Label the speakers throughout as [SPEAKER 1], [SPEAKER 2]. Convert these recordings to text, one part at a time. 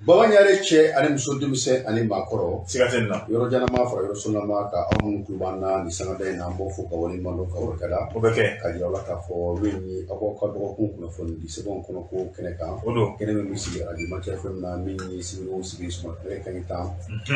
[SPEAKER 1] Baba Ɲare, cɛ ani muso, denmisɛn ani maakɔrɔ,
[SPEAKER 2] siga tɛ nin na.
[SPEAKER 1] Yɔrɔ janama fara yɔrɔ surunama ka aw minnu tulo b'an na nin sangada in na, an b'aw fo ka waleɲuman dɔn ka barika
[SPEAKER 2] O bɛ kɛ.
[SPEAKER 1] Ka jira aw la k'a fɔ min ye aw ka dɔgɔkun kunnafoni di sɛbɛnw kɔnɔ ko kɛnɛ kan,
[SPEAKER 2] O don.
[SPEAKER 1] Kɛnɛ min bɛ sigi arajo Mancɛ FM na, min ye sibiri o sibiri sɔgɔma nɛgɛ kanɲɛ 10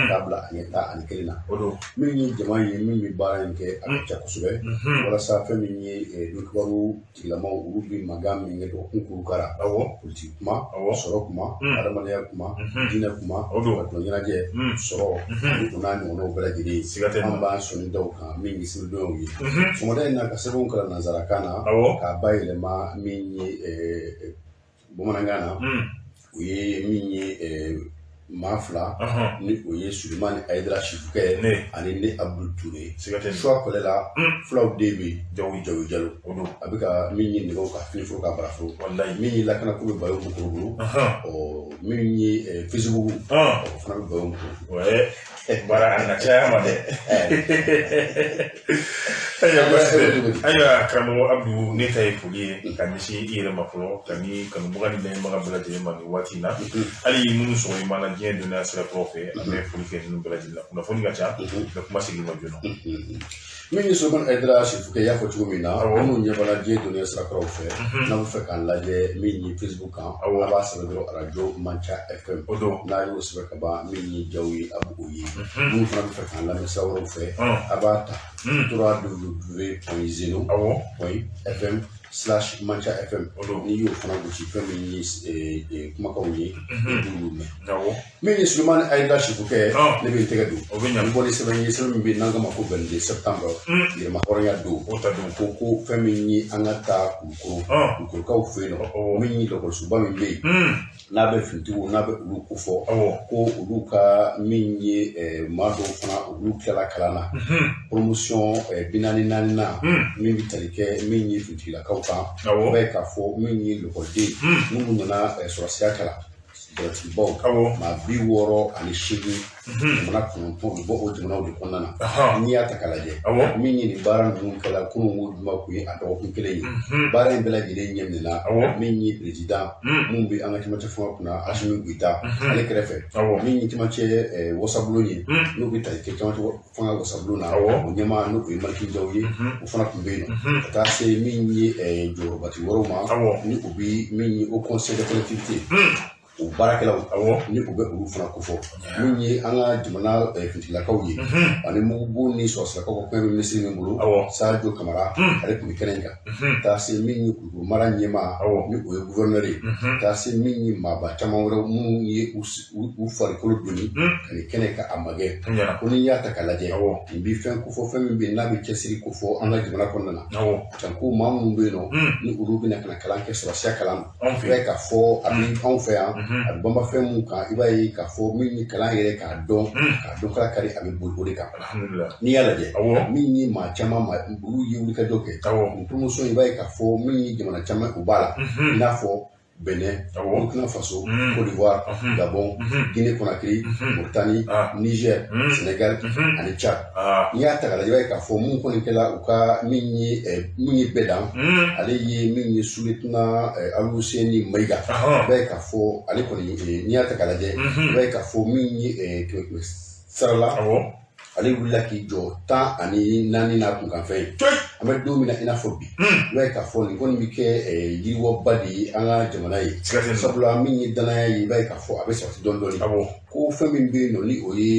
[SPEAKER 1] k'a bila a ɲɛ 11 na.
[SPEAKER 2] O don.
[SPEAKER 1] Min ye jama ye min bɛ baara in kɛ, a ka ca kosɛbɛ, walasa fɛn min ye don kibaru tigilamaw, olu bɛ mankan min kɛ dɔgɔkun kurukara, politiki kuma, sɔrɔ kuma, adamadenya kuma, diinɛ kuma,
[SPEAKER 2] O don.
[SPEAKER 1] ka dɔn ɲɛnajɛ, sɔrɔ ani o n'a ɲɔgɔnnaw bɛɛ lajɛlen.
[SPEAKER 2] Siga tɛ nin
[SPEAKER 1] An
[SPEAKER 2] na.
[SPEAKER 1] b'an sɔnni da o kan min ye siridonyaw ye sɔgɔmada in na, ka sɛbɛnw kalan nanzarakan na k'a bayɛlɛma min ye bamanankan na. O ye min ye maa fila, ni o ye Sulemani Ayidara Sifukɛ
[SPEAKER 2] Ne.
[SPEAKER 1] ani ne Abudu Ture.
[SPEAKER 2] Siga tɛ nin na.
[SPEAKER 1] Suwa kɔlɛ la, fulaw den bɛ
[SPEAKER 2] Jawu.
[SPEAKER 1] Jawu Jalo.
[SPEAKER 2] O don.
[SPEAKER 1] A bɛ ka min ye nɛgɛw ka fini foro ka bara foro.
[SPEAKER 2] Walayi.
[SPEAKER 1] Min ye lakanako bɛ Bayo Mukoro bolo, ɔ min ye Facebook, o fana bɛ Bayo Mukoro.
[SPEAKER 2] Ouais. Baara a nana caya ma dɛ. Ayiwa, baasi tɛ. Ayiwa, karamɔgɔ Abudu, ne ta ye foli ye ka ɲɛsin i yɛrɛ ma fɔlɔ, ka ni kanubaga ni lamɛnbaga bɛɛ lajɛlen ma nin waati in na. Hali minnu sɔgɔlen b'an na diɲɛ dɔnniya sira kuraw fɛ, an bɛ foli kɛ ninnu bɛɛ lajɛlen na. Kunnafoni ka ca, mɛ kuma segin ma joona.
[SPEAKER 1] Min ye Sulemani Ayidara Sifukɛ, i y'a fɔ cogo min na, minnu ɲɛ b'a la diɲɛ dɔnniya sira kuraw fɛ, n'a bɛ fɛ k'an lajɛ min ye Facebook kan, a b'a sɛbɛn dɔrɔn arajo Manca FM.
[SPEAKER 2] O don.
[SPEAKER 1] N'a y'o sɛbɛn ka ban, min ye jaw ye, a b'o ye. Minnu fana bɛ fɛ k'an lamɛn sira wɛrɛw fɛ, a b'a ta 3w.zeno .fm/MancaFM.
[SPEAKER 2] O don.
[SPEAKER 1] N'i y'o fana gosi, fɛn min ye kumakanw ye, i b'olu mɛn. Min ye Sulemani Ayidara Sifukɛ, ne bɛ n tɛgɛ don
[SPEAKER 2] O bɛ ɲa.
[SPEAKER 1] n bɔ ni sɛbɛn ye, sɛbɛn min bɛ yen n'an k'a ma ko 22 septembre, yɛrɛma hɔrɔnya don.
[SPEAKER 2] O ta don.
[SPEAKER 1] Ko fɛn min ye an ka taa Kulukoro, Kulukorokaw fɛ yen nɔ, min ye dɔgɔtɔrɔsoba min bɛ yen, n'a bɛ finitigiw, n'a bɛ olu kofɔ, ko olu ka min ye maa dɔw fana, olu tilala kalan na, promotion 44 na, min bɛ tali kɛ min ye finitigilakaw kan. I b'a ye k'a fɔ min ye lɔkɔliden minnu nana sɔrɔsiya kalan, jalatigibaw, maa 68, jamana 9 bɛ bɔ o jamanaw de kɔnɔna na. N'i y'a ta k'a lajɛ, min ye nin baara ninnu kɛla kunun ko juma kun ye a dɔgɔkun kelen ye, baara in bɛɛ lajɛlen ɲɛ minɛna min ye président mun bɛ an ka cɛmancɛ fanga kunna, Asimi Goyita, ale kɛrɛfɛ, min ye cɛmancɛ wasabulon ye, n'o bɛ tali kɛ cɛmancɛ fanga wasabulon na, o ɲɛmaa, n'o ye Maliki Jaw ye, o fana tun bɛ yen nɔ, ka taa se min ye jɔyɔrɔbatigi wɛrɛw ma, ni o bɛ min ye Haut Conseil de collectivité, o baarakɛlaw, ni u bɛ olu fana kofɔ. Min ye an ka jamana finitigilakaw ye ani mugubo ni sɔrɔsilakaw ka kɔɲɔ bɛ minisiri min bolo, Sadio Kamara, ale tun bɛ kɛnɛ in kan, taa se min ye Kulukoro mara ɲɛmaa, ni o ye gouverneur ye, taa se min ye maaba caman wɛrɛw minnu ye u farikolo doni ka nin kɛnɛ ka a magɛn.
[SPEAKER 2] A ɲɛna.
[SPEAKER 1] Ko n'i y'a ta k'a lajɛ, nin bɛ fɛn kofɔ, fɛn min bɛ yen n'a bɛ cɛsiri kofɔ an ka jamana kɔnɔna na, janko maa minnu bɛ yen nɔ, ni olu bɛna ka na kalan kɛ, sɔrɔsiya kalan.
[SPEAKER 2] Anw
[SPEAKER 1] I
[SPEAKER 2] fɛ.
[SPEAKER 1] b'a ye k'a fɔ a bɛ anw fɛ yan, a bɛ banba fɛn mun kan, i b'a ye k'a fɔ min ye kalan yɛrɛ k'a dɔn k'a kari, a bɛ boli o de kan.
[SPEAKER 2] Alhamdulilah.
[SPEAKER 1] N'i y'a lajɛ, min ye maa caman ma, olu ye wulikajɔ kɛ nin promotion, i b'a ye k'a fɔ min ye jamana caman, o b'a la, i n'a fɔ Benin, Burkina Faso, Côte d'Ivoire, Gabon, Guinée Conakry, Mauritanie, Niger, Sénégal ani Tchad. N'i y'a ta k'a lajɛ, i b'a ye k'a fɔ mun kɔni kɛla u ka min ye bɛɛ dan, ale ye min ye sous-lieutenant Aluseni Mayiga. I b'a ye k'a fɔ ale kɔni, n'i y'a ta k'a lajɛ, i b'a ye k'a fɔ min ye kɛmɛ kɛmɛ sara la, ale wulila k'i jɔ 14 n'a kunkanfɛn ye. An bɛ don min na i n'a fɔ bi, i b'a ye k'a fɔ nin kɔni bɛ kɛ yiriwaba de ye an ka jamana ye,
[SPEAKER 2] Siga tɛ nin na.
[SPEAKER 1] Sabula min ye danaya ye, i b'a ye k'a fɔ a bɛ sabati dɔɔni dɔɔni. Ko fɛn min bɛ yen nɔ, ni o ye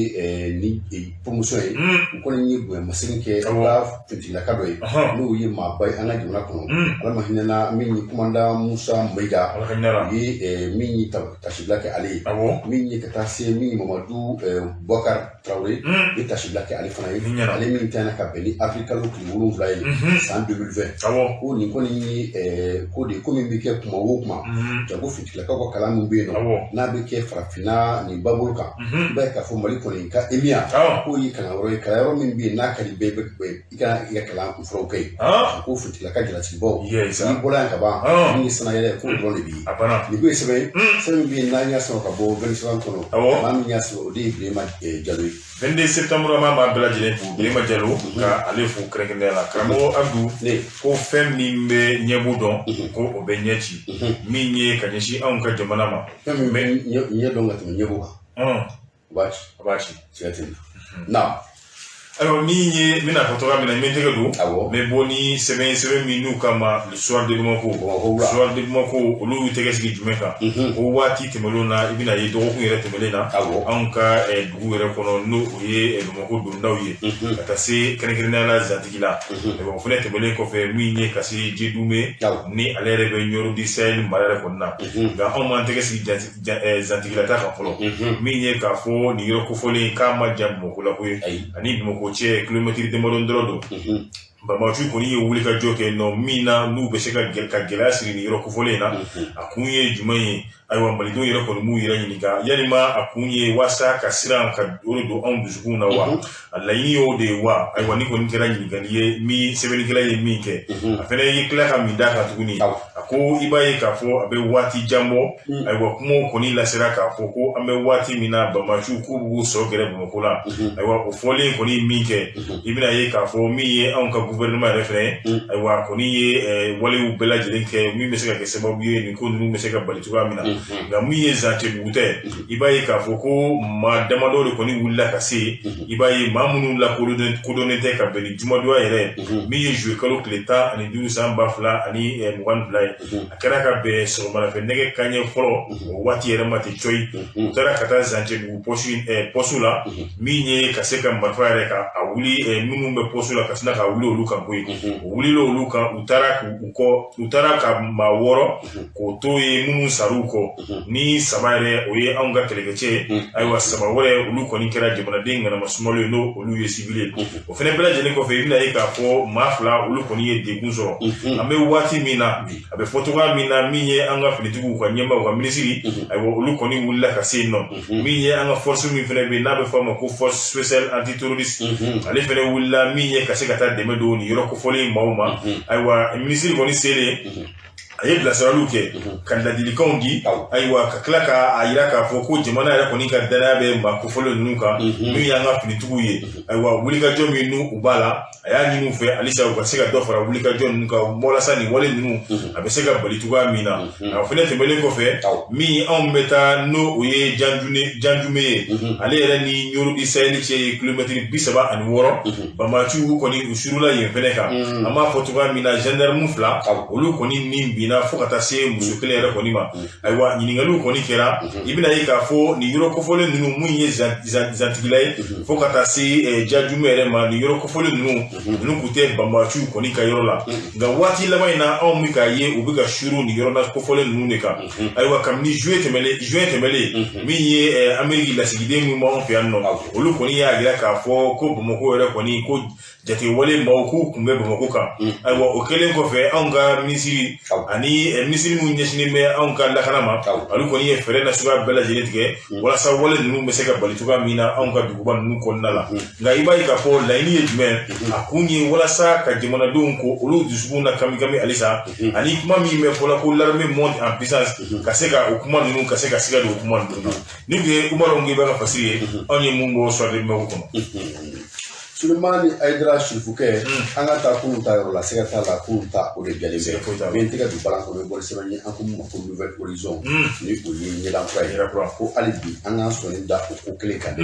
[SPEAKER 1] ni promotion ye, u kɔni ye bonyamasegin kɛ u ka finitigilaka dɔ ye, n'o ye maaba ye an ka jamana kɔnɔ, Ala ma hinɛna min ye commandant Musa Mayiga.
[SPEAKER 2] Ala ka hinɛ la.
[SPEAKER 1] U ye min ye tasibila kɛ ale ye, min ye ka taa se min ye Mamadu Bubakar Tarawele, u ye tasibila kɛ ale fana ye,
[SPEAKER 2] Ni ɲɛna.
[SPEAKER 1] Ale min tɛna ka bɛn ni avril kalo tile 7 ye, san 2020. Ko nin kɔni ye ko de ko min bɛ kɛ kuma o kuma, jago finitigilakaw ka kalan min bɛ yen nɔ, n'a bɛ kɛ farafinna nin babolo kan, i b'a ye k'a fɔ Mali kɔni ka EMIA k'o ye kalanyɔrɔ ye, kalanyɔrɔ min bɛ yen n'a ka di bɛɛ, bɛ i ka i ka kalan kunfɔlɔw kɛ yen. Ko finitigilaka jalatigibaw,
[SPEAKER 2] Yes.
[SPEAKER 1] n'i bɔra yan ka ban, min ye sanayɛlɛ, k'o dɔrɔn de b'i ye.
[SPEAKER 2] A banna.
[SPEAKER 1] Nin ko ye sɛbɛn ye, sɛbɛn min bɛ yen n'an y'a sɔrɔ ka bɔ 25 kɔnɔ. Maa min y'a sɔrɔ, o de ye Birema Jalo ye.
[SPEAKER 2] 22 septembre. la, an b'a maa bɛɛ lajɛlen fo. Birima Jalo ka ale fo kɛrɛnkɛrɛnnenya la. Karamɔgɔ Abdu, ko fɛn min bɛ ɲɛbo dɔn, ko o bɛ ɲɛ ci. Min ye ka ɲɛsin anw ka jamana ma,
[SPEAKER 1] fɛn min bɛ ɲɛ dɔn ka tɛmɛ ɲɛbo kan, o b'a ci.
[SPEAKER 2] A b'a ci.
[SPEAKER 1] Siga tɛ nin na. Naam.
[SPEAKER 2] Ayiwa, min ye n bɛna fɔ cogoya min na, n bɛ n tɛgɛ don, n bɛ bɔ ni sɛbɛn ye, sɛbɛn min n'u kama Le Soir de Bamako.
[SPEAKER 1] Bamakɔ wula.
[SPEAKER 2] Soir de Bamako, olu y'u tɛgɛ sigi jumɛn kan? Ko waati tɛmɛnlenw na, i bɛna ye dɔgɔkun yɛrɛ tɛmɛnen na, anw ka dugu yɛrɛ kɔnɔ, n'o o ye Bamakɔ dondaw ye, ka taa se kɛrɛnkɛrɛnnenya la Zantigila. Ayiwa, o fana tɛmɛnen kɔfɛ, min ye ka se Jedume, ni ale yɛrɛ bɛ Ɲɔrɔ du Sahel mara yɛrɛ kɔnɔna na. Nka anw m'an tɛgɛ sigi Zantigila ta kan fɔlɔ. Min ye k'a fɔ nin yɔrɔ kofɔlen k'a ma jan Bamakɔ la koyi, ani Bamakɔ cɛ kilomɛtiri damadɔ dɔrɔn don. Banbaanci kɔni ye wulikajɔ kɛ nɔ min na, n'u bɛ se ka gɛlɛya siri nin yɔrɔ kofɔlen in na. A kun ye jumɛn ye? Ayiwa, malidenw yɛrɛ kɔni b'u yɛrɛ ɲininka, yalima a kun ye walasa ka siran ka o de don anw dusukun na wa? A laɲini y'o de ye wa? Ayiwa, nin kɔni kɛra ɲininkali ye min sɛbɛnnikɛla ye min kɛ. A fana ye tila ka min d'a kan tuguni, a ko i b'a ye k'a fɔ a bɛ waati jan bɔ. Ayiwa, kumaw kɔni lasera k'a fɔ ko an bɛ waati min na, banbaanciw k'u b'u sɔ gɛrɛ Bamakɔ la. Ayiwa, o fɔlen kɔni min kɛ, i bɛna ye k'a fɔ min ye anw ka gouvernement yɛrɛ fɛnɛ, ayiwa, a kɔni ye walew bɛɛ lajɛlen kɛ min bɛ se ka kɛ sababu ye nin ko ninnu bɛ se ka bali cogoya min na. Nka min ye Zancɛbugu tɛ, i b'a ye k'a fɔ ko maa damadɔ de kɔni wulila ka se. I b'a ye maa minnu lakodɔnnen tɛ, ka bɛn ni jumadonya yɛrɛ min ye juillet kalo tile 15 san 2022 ye, a kɛra ka bɛn sɔgɔmadafɛ nɛgɛ kanɲɛ fɔlɔ o waati yɛrɛ ma ten cɔyi, u taara ka taa Zancɛbugu pɔsu la, min ye ka se ka marifa yɛrɛ ka a wuli minnu bɛ pɔsu la, ka sina ka wuli olu kan koyi. U wulila olu kan, u taara k'u kɔ, u taara ka maa wɔɔrɔ k'o to ye minnu sar'u kɔ, ni saba yɛrɛ o ye anw ka kɛlɛkɛcɛ ye. Ayiwa, saba wɛrɛ olu kɔni kɛra jamanaden ŋanama sumalo ye, n'o olu ye sibili ye. O fana bɛɛ lajɛlen kɔfɛ, i bɛna ye k'a fɔ maa fila olu kɔni ye degun sɔrɔ. An bɛ waati min na, a bɛ fɔ cogoya min na, min ye an ka finitigiw ka ɲɛmaaw ka minisiri, ayiwa, olu kɔni wulila ka se yen nɔ. Min ye an ka force min fana bɛ yen n'a bɛ fɔ a ma ko force spéciale antiterroriste, ale fana wulila min ye ka se ka taa dɛmɛ don nin yɔrɔ kofɔlen maaw ma. Ayiwa, minisiri kɔni selen, a ye bilasiraliw kɛ ka ladilikanw di. Ayiwa, ka tila k'a yira k'a fɔ ko jamana yɛrɛ kɔni ka danaya bɛ maa kofɔlen ninnu kan, n'u y'an ka finitigiw ye. Ayiwa, wulikajɔ min n'u u b'a la, a y'a ɲini u fɛ halisa u ka se ka dɔ fara wulikajɔ ninnu kan, walasa nin wale ninnu a bɛ se ka bali cogoya min na. A fana tɛmɛnen kɔfɛ, min anw bɛ taa n'o o ye Janjume ye, ale yɛrɛ ni Ɲɔrɔ du Sahel cɛ ye kilomɛtiri 36. Banbaanciw kɔni u surula yen fɛnɛ kan. An b'a fɔ cogoya min na, gendarme fila olu kɔni ni binna, fo ka taa se muso kelen yɛrɛ kɔni ma. Ayiwa, ɲininkaliw kɔni kɛra. I bɛna ye k'a fɔ nin yɔrɔ kofɔlen ninnu, mun ye Zantigila ye fo ka taa se Jajume yɛrɛ ma, nin yɔrɔ kofɔlen ninnu tun tɛ banbaanciw kɔni ka yɔrɔ la. Nka waati laban in na, anw bɛ k'a ye u bɛ ka suru nin yɔrɔ la kofɔlen ninnu de kan. Ayiwa, kabini juillet tɛmɛlen, min ye Ameriki lasigiden min b'anw fɛ yan nɔ, olu kɔni y'a jira k'a fɔ ko Bamakɔ yɛrɛ kɔni ko jatigɛwale maaw k'u kun bɛ Bamakɔ kan. Ayiwa, o kɛlen kɔfɛ, anw ka minisiri ani minisiri minnu ɲɛsinnen bɛ anw ka lakana ma, olu kɔni ye fɛɛrɛ nasuguya bɛɛ lajɛlen tigɛ walasa wale ninnu bɛ se ka bali cogoya min na anw ka duguba ninnu kɔnɔna la. Nka i b'a ye k'a fɔ laɲini ye jumɛn? A kun ye walasa ka jamanadenw ko olu dusukun na kami kami halisa, ani kuma min bɛ fɔla ko l'armée monte en puissance, ka se ka o kuma ninnu ka se ka siga don o kuma ninnu na. Nin tun ye Umaru Ngiba ka fasiri ye, anw ye mun bɔ Soir de Bamako kɔnɔ.
[SPEAKER 1] Sulemani Hayidara Sirifukɛ, an ka taa kunun ta yɔrɔ la, siga t'a la kunun ta o de jɛlen bɛ. N bɛ n tɛgɛ don balan kɔnɔ, n bɛ bɔ ni sɛbɛn ye an ko min ma ko Nouvel Horizon, ni o ye ɲɛdan kura ye. Ko hali bi an k'an sɔnni da o ko kelen kan dɛ.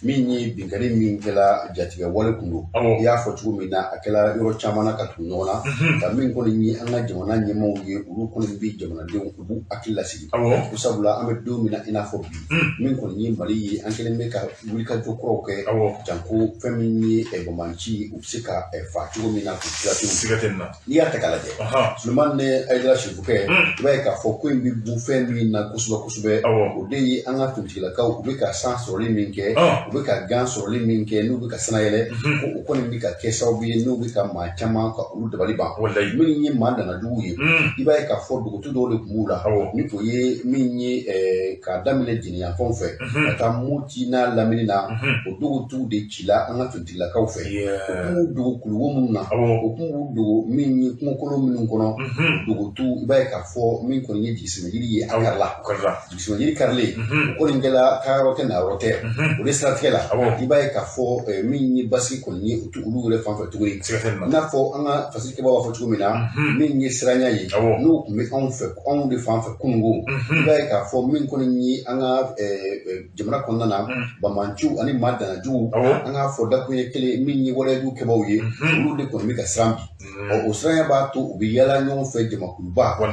[SPEAKER 1] Min ye binkanni min kɛla jatigɛ wale kun don, i y'a fɔ cogo min na, a kɛla yɔrɔ caman na ka tugu ɲɔgɔn na. Nka min kɔni ye an ka jamana ɲɛmaaw ye, olu kɔni bɛ jamanadenw u b'u hakili lasigi. Ko sabula an bɛ don min na i n'a fɔ bi, min kɔni ye Mali ye, an kɛlen bɛ ka wulikajɔ kuraw kɛ, janko fɛn min ye banbaanci u bɛ se ka fa cogo min na k'u tila cogo.
[SPEAKER 2] Siga tɛ nin na.
[SPEAKER 1] N'i y'a ta k'a lajɛ, Sulemani Hayidara Sirifukɛ, i b'a ye k'a fɔ ko in bɛ bɔ fɛn min na kosɛbɛ kosɛbɛ, o de ye an ka finitigilakaw u bɛ ka san sɔrɔli min kɛ, u bɛ ka gan sɔrɔli min kɛ, n'u bɛ ka sanayɛlɛ, ko o kɔni bɛ ka kɛ sababu ye n'u bɛ ka maa caman ka olu dabali ban. Minnu ye maa dannajugu ye, i b'a ye k'a fɔ dugutu dɔw de tun b'u la, ni o ye min ye k'a daminɛ Jɛnɛ yanfanw fɛ ka taa Moti n'a lamini na, o dugutu de cila an ka finitigilakaw. finitigilakaw fɛ. U kun b'u dogo kuluwo minnu na, u kun b'u dogo min ye kungokolon minnu kɔnɔ, dogotu, i b'a ye k'a fɔ min kɔni ye jigisɛmɛjiri ye, a karila. Jigisɛmɛjiri karilen, o kɔni kɛla taayɔrɔ tɛ, nayɔrɔ tɛ. O de siratigɛ la, i b'a ye k'a fɔ min ye basigi kɔni ye, o tɛ olu yɛrɛ fan fɛ tuguni. I n'a fɔ an ka fasikɛbaw b'a fɔ cogo min na, min ye siranya ye, n'o tun bɛ anw fɛ, anw de fan fɛ kununko, i b'a ye k'a fɔ min kɔni ye an ka jamana kɔnɔna na, banbaanciw ani maa danajuguw, an k'a fɔ dakuruɲɛ kelen, min ye waleyajugu kɛbaaw ye, olu de kɔni bɛ ka siran bi. Ɔ, o siranya b'a to u bɛ yaala ɲɔgɔn fɛ jamakuluba. Ɔ,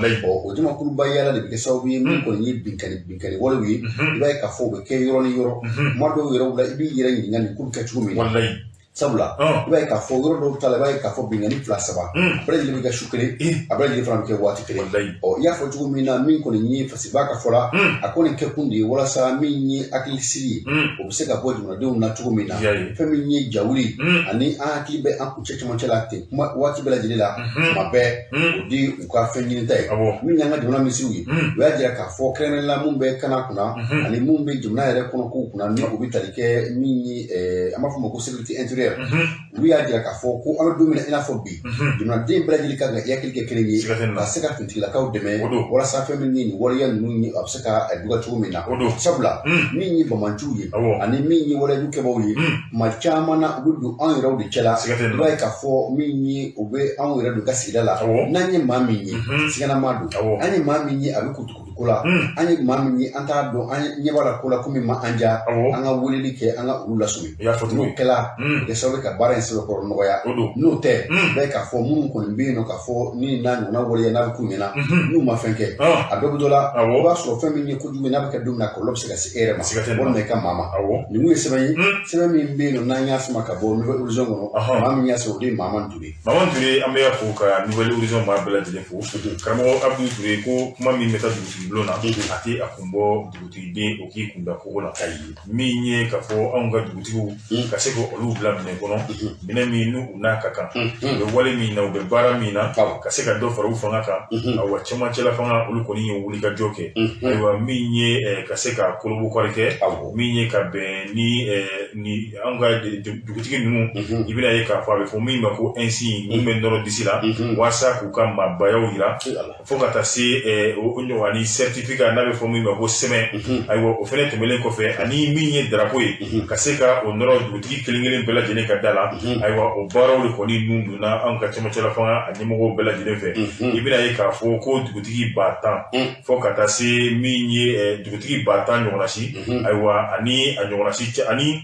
[SPEAKER 1] o jamakuluba yaala de bɛ kɛ sababu ye min kɔni ye binkanni walew ye. I b'a ye k'a fɔ u bɛ kɛ yɔrɔ ni yɔrɔ. Kuma dɔw yɛrɛ la, i b'i yɛrɛ ɲininka nin ko bɛ kɛ cogo min na. Sabula i b'a ye k'a fɔ yɔrɔ dɔw ta la, i b'a ye k'a fɔ binkanni fila saba, a bɛɛ lajɛlen bɛ kɛ su kelen, a bɛɛ lajɛlen fana bɛ kɛ waati kelen. Ɔ, i y'a fɔ cogo min na, min kɔni ye fasiba ka fɔ la, a kɔni kɛ kun de ye walasa min ye hakilisigi ye, o bɛ se ka bɔ jamanadenw na cogo min na. Fɛn min ye jawuli ani an hakili bɛ an kuncɛ cɛmancɛ la ten kuma waati bɛɛ lajɛlen la, tuma bɛɛ, o di u ka fɛn ɲinita ye. Min y'an ka jamana minisiriw ye, u y'a jira k'a fɔ kɛrɛnkɛrɛnnenya la mun bɛ kana kunna ani mun bɛ jamana yɛrɛ kɔnɔ kow kunna, ni o bɛ tali kɛ min ye, an b'a fɔ o ma ko sécurité intérieure, olu y'a jira k'a fɔ ko an bɛ don min na i n'a fɔ bi, jamanaden bɛɛ lajɛlen kan ka i hakili kɛ kelen ye ka se ka finitigilakaw dɛmɛ walasa fɛn min ye nin waleya ninnu ye, a bɛ se ka duga cogo min na. Sabula min ye banbaanciw ye ani min ye waleyajugu kɛbaaw ye, tuma caman na u bɛ don anw yɛrɛw de cɛla. I b'a ye k'a fɔ min ye, u bɛ anw yɛrɛ don ka sigida la. N'an ye maa min ye siganama don, an ye maa min ye a bɛ kutukutu ko la, an ye maa min ye an t'a dɔn, an ɲɛ b'a la ko la ko min ma an diya, an ka weleli kɛ, an ka olu lasɔmi. N'o kɛla, o kɛ sababu ye ka baara in sɛbɛkɔrɔ nɔgɔya. N'o tɛ, i b'a ye k'a fɔ minnu kɔni bɛ yen nɔ k'a fɔ ni n'a ɲɔgɔnna waleya n'a bɛ k'u ɲɛna, n'u ma fɛn kɛ, a dɔ bɛ dɔ la, o b'a sɔrɔ fɛn min ye kojugu ye, n'a bɛ kɛ don min na, kɔlɔlɔ bɛ se ka se e yɛrɛ ma walima i ka maa ma. Nin kun ye sɛbɛn ye, sɛbɛn min bɛ yen nɔ n'an y'a sama ka bɔ Nouvel Horizon kɔnɔ. Maa min y'a sɔrɔ, o de ye Mahamani Ture.
[SPEAKER 2] Mahamani Ture, an bɛ fo ka Nouvel Horizon maa bɛɛ lajɛlen fo. Karamɔgɔ Abudu Ture ko kuma min bɛ taa dugutigi bulon na, a tɛ a kun bɔ dugutigi den o k'i kun da kogo la. Min ye k'a fɔ anw ka dugutigiw ka se k'olu bila minɛn kɔnɔ, minɛn min n'u n'a ka kan, u bɛ wale min na, u bɛ baara min na, ka se ka dɔ fara u fanga kan. Ayiwa, cɛmancɛla fanga, olu kɔni ye wulikajɔ kɛ. Ayiwa, min ye ka se ka kolobukari kɛ, min ye ka bɛn ni anw ka dugutigi ninnu, i bɛna ye k'a fɔ a bɛ fɔ min ma ko insigne, min bɛ nɔrɔ disi la walasa k'u ka maabayaw jira, fo ka taa se o ɲɔgɔn ani certificat n'a bɛ fɔ min ma ko sɛbɛn. Ayiwa, o fɛnɛ tɛmɛnen kɔfɛ, ani min ye drapeau ye, ka se ka o nɔrɔ dugutigi kelen kelen bɛɛ lajɛlen ka da la. Ayiwa, o baaraw de kɔni nun donna anw ka cɛmancɛla fanga a ɲɛmɔgɔw bɛɛ lajɛlen fɛ. I bɛna ye k'a fɔ ko dugutigi 10 000, fo ka taa se min ye dugutigi 10 000 ɲɔgɔnna si, ayiwa, ani a ɲɔgɔnna si ani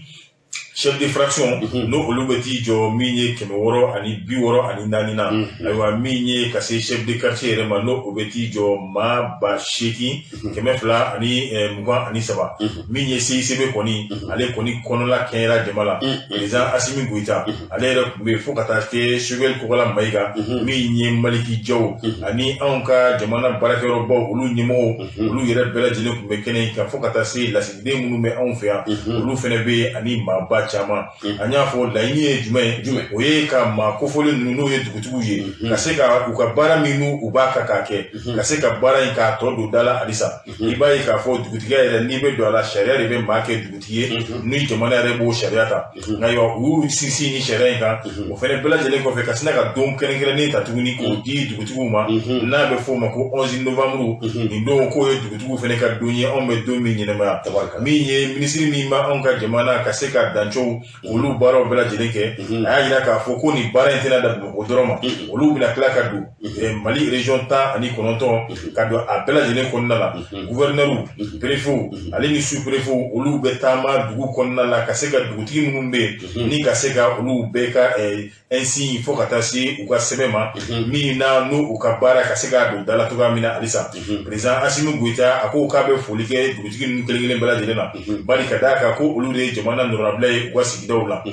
[SPEAKER 2] chef de fraction, n'o olu bɛ t'i jɔ min ye 664 na. Ayiwa, min ye ka se chef de quartier yɛrɛ ma, n'o o bɛ t'i jɔ maa 8223. Min ye CICB kɔni, ale kɔni kɔnɔla kɛɲɛra jama la. Président Assimi Goïta, ale yɛrɛ tun bɛ yen, fo ka taa kɛ Choguel Kokalla Maïga, min ye Maliki Jaw ani anw ka jamana baarakɛyɔrɔbaw, olu ɲɛmɔgɔw, olu yɛrɛ bɛɛ lajɛlen tun bɛ kɛnɛ in kan, fo ka taa se lasigiden minnu bɛ anw fɛ yan, olu fɛnɛ bɛ yen, ani maaba caman. An y'a fɔ, laɲini ye jumɛn ye? O ye ka maa kofɔlen ninnu, n'o ye dugutigiw ye, ka se ka u ka baara min n'u u b'a kan k'a kɛ, ka se ka baara in k'a tɔ don da la halisa. I b'a ye k'a fɔ dugutigiya yɛrɛ, n'i bɛ don a la, sariya de bɛ maa kɛ dugutigi ye, ni jamana yɛrɛ b'o sariya ta. Nka ayiwa, u y'u sinsin ni sariya in kan. O fɛnɛ bɛɛ lajɛlen kɔfɛ, ka sina ka don kɛrɛnkɛrɛnnen ta tuguni k'o di dugutigiw ma, n'a bɛ f'o ma ko 11 novembre. Nin don k'o ye dugutigiw fɛnɛ ka don ye, anw bɛ don min ɲɛnɛmaya. Min ye minisiri min b'anw ka jamana ka se ka dancɛw olu baaraw bɛɛ lajɛlen kɛ, a y'a jira k'a fɔ ko nin baara in tɛna dan Bamakɔ dɔrɔn ma, olu bɛna tila ka don Mali région 19, ka don a bɛɛ lajɛlen kɔnɔna la. Gouverneur, préfet ale ni sous préfet, olu bɛ taama dugu kɔnɔna la ka se ka dugutigi minnu bɛ yen, ni ka se ka olu bɛɛ ka insigne, fo ka taa se u ka sɛbɛn ma min na n'u u ka baara ka se k'a don da la cogoya min na halisa. Président Assimi Goïta, a ko k'a bɛ foli kɛ dugutigi ninnu kelen kelen bɛɛ lajɛlen na, bari ka d'a kan ko olu de ye jamana nɔrɔnabila ye u ka sigidaw la.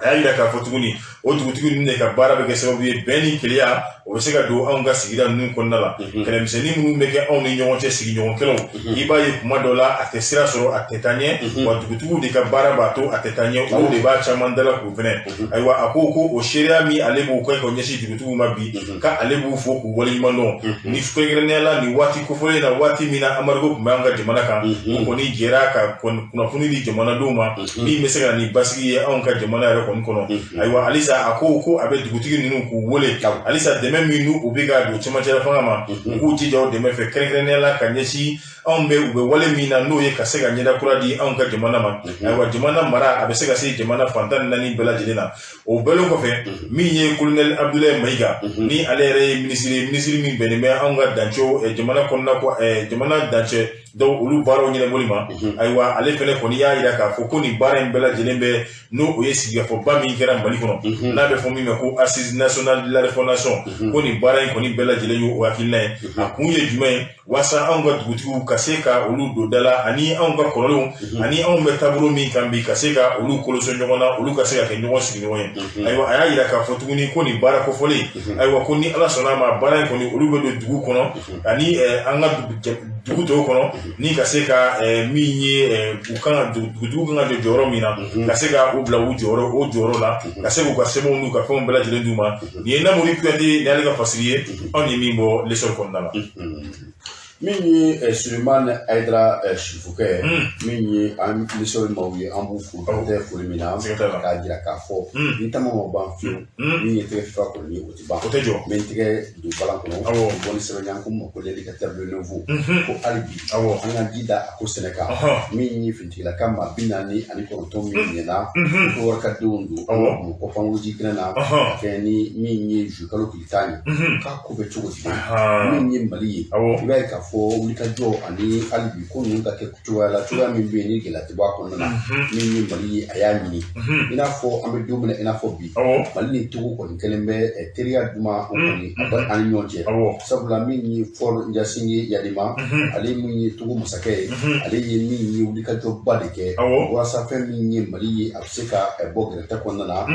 [SPEAKER 2] A y'a jira k'a fɔ tuguni, o dugutigi ninnu de ka baara bɛ kɛ sababu ye bɛn ni kelenya o bɛ se ka don anw ka sigida ninnu kɔnɔna la. Kɛlɛmisɛnnin minnu bɛ kɛ anw ni ɲɔgɔn cɛ, sigiɲɔgɔn kɛlɛw, i b'a ye kuma dɔ la a tɛ sira sɔrɔ, a tɛ taa ɲɛ wa. Dugutigiw de ka baara b'a to a tɛ taa ɲɛ, olu de b'a caman dala k'u fɛnɛ. Ayiwa, a ko ko o seereya min ale b'o kɛ k'o ɲɛsin dugutigiw ma bi, k'ale b'u fo k'u waleɲuman dɔn, ni kɛrɛnkɛrɛnnenya la nin waati kofɔlen na, waati min na embargo tun bɛ an ka jamana kan, o kɔni jɛra ka kunnafoni di jamanadenw ma min bɛ se ka na ni basigi ye anw ka jamana yɛrɛ. kɔni kɔnɔ. Ayiwa, halisa a ko a bɛ dugutigi ninnu k'u wele halisa, dɛmɛ min n'u u bɛ ka don cɛmancɛla fanga ma, u k'u jija o dɛmɛ fɛ, kɛrɛnkɛrɛnnenya la ka ɲɛsin anw bɛ u bɛ wale min na, n'o ye ka se ka ɲɛda kura di anw ka jamana ma. Ayiwa, jamana mara a bɛ se ka se jamana fan 14 bɛɛ lajɛlen na. O bɛɛlen kɔfɛ, min ye colonel Abdoulaye Mayiga, ni ale yɛrɛ ye minisiri ye, minisiri min bɛnnen bɛ anw ka dancɛw, jamana kɔnɔna ko, jamana dancɛ dɔw, olu baaraw ɲɛnabɔli ma. Ayiwa, ale fɛnɛ kɔni y'a jira k'a fɔ ko nin baara in bɛɛ lajɛlen bɛ, n'o o ye sigikafɔba min kɛra Mali kɔnɔ, n'a bɛ fɔ min ma ko Assise nationale de la refondation, ko nin baara in kɔni bɛɛ lajɛlen y'o hakilina ye. A kun ye jumɛn ye? Walasa anw ka dugutigiw ka se ka olu don da la, ani anw ka kɔrɔlenw, ani anw bɛ taabolo min kan bi, ka se ka olu koloso ɲɔgɔn na, olu ka se ka kɛ ɲɔgɔn sigiɲɔgɔn ye. Ayiwa, a y'a jira k'a fɔ tuguni ko nin baara kofɔlen, ayiwa, ko ni Ala sɔnna a ma, baara in kɔni, olu bɛ don dugu kɔnɔ ani an ka dugu tɔw kɔnɔ, ni ka se ka min ye u kan ka dugutigiw kan ka jɔ jɔyɔrɔ min na, ka se ka u bila u jɔyɔrɔ, o jɔyɔrɔ la, ka se k'u ka sɛbɛnw n'u ka fɛnw bɛɛ lajɛlen d'u ma. Nin ye Namori Kuyate ni ale ka fasiri ye, anw ye min bɔ L'Essor kɔnɔna la.
[SPEAKER 1] Min ye Sulemani Hayidara Sirifukɛ, min ye an L'Essor maaw ye, an b'u fo tɛ foli min na, k'a jira k'a fɔ ni tama ma ban fiyewu, min ye tɛgɛ fifa kɔni ye, o tɛ ban.
[SPEAKER 2] O tɛ jɔ.
[SPEAKER 1] N bɛ n tɛgɛ don balan kɔnɔ, bɔ ni sɛbɛn ye, ko ma ko L'indicateur de l'info, ko hali bi an ka ji da a ko sɛnɛ kan. Min ye finitigilaka maa 49 min ɲɛna ko wari ka denw don Bamakɔ pankurunji kɛnɛ na, ka kɛ ni min ye zukalo tile 10 ye, k'a ko bɛ cogo di? Min ye Mali ye, i b'a ye k'a fɔ wulikajɔ ani hali bi ko ninnu ka kɛ cogoya la, cogoya min bɛ yen ni gɛlɛya tɛ bɔ a kɔnɔna na. Min ye Mali ye, a y'a ɲini, i n'a fɔ an bɛ don min na i n'a fɔ bi, Mali ni Togo kɔni kɛlen bɛ teriya duman, o kɔni a bɛ an ni ɲɔgɔn cɛ, sabula min ye Faure Gnassingbé Eyadéma, ale min ye Togo masakɛ ye, ale ye min ye wulikajɔba de kɛ walasa fɛn min ye Mali ye, a bɛ se ka bɔ gɛrɛntɛ kɔnɔna na,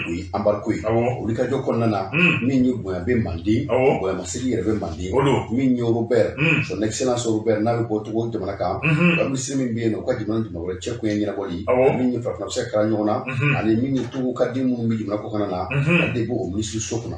[SPEAKER 1] o ye embargo ye. Wulikajɔ kɔnɔna na, min ye bonya bɛ Manden, bonyamasegin yɛrɛ bɛ Manden. Min ye Robert, son excellence Robert, n'a bɛ bɔ Togo jamana kan, u ka minisiri min bɛ yen nɔ, u ka jamana jamana wɛrɛ cɛ koɲɛ ɲɛnabɔli, min ye farafinna bɛ se ka kala ɲɔgɔn na, ani min ye Togo ka den minnu bɛ jamana kɔkanna na, ale de b'o minisiri so kunna.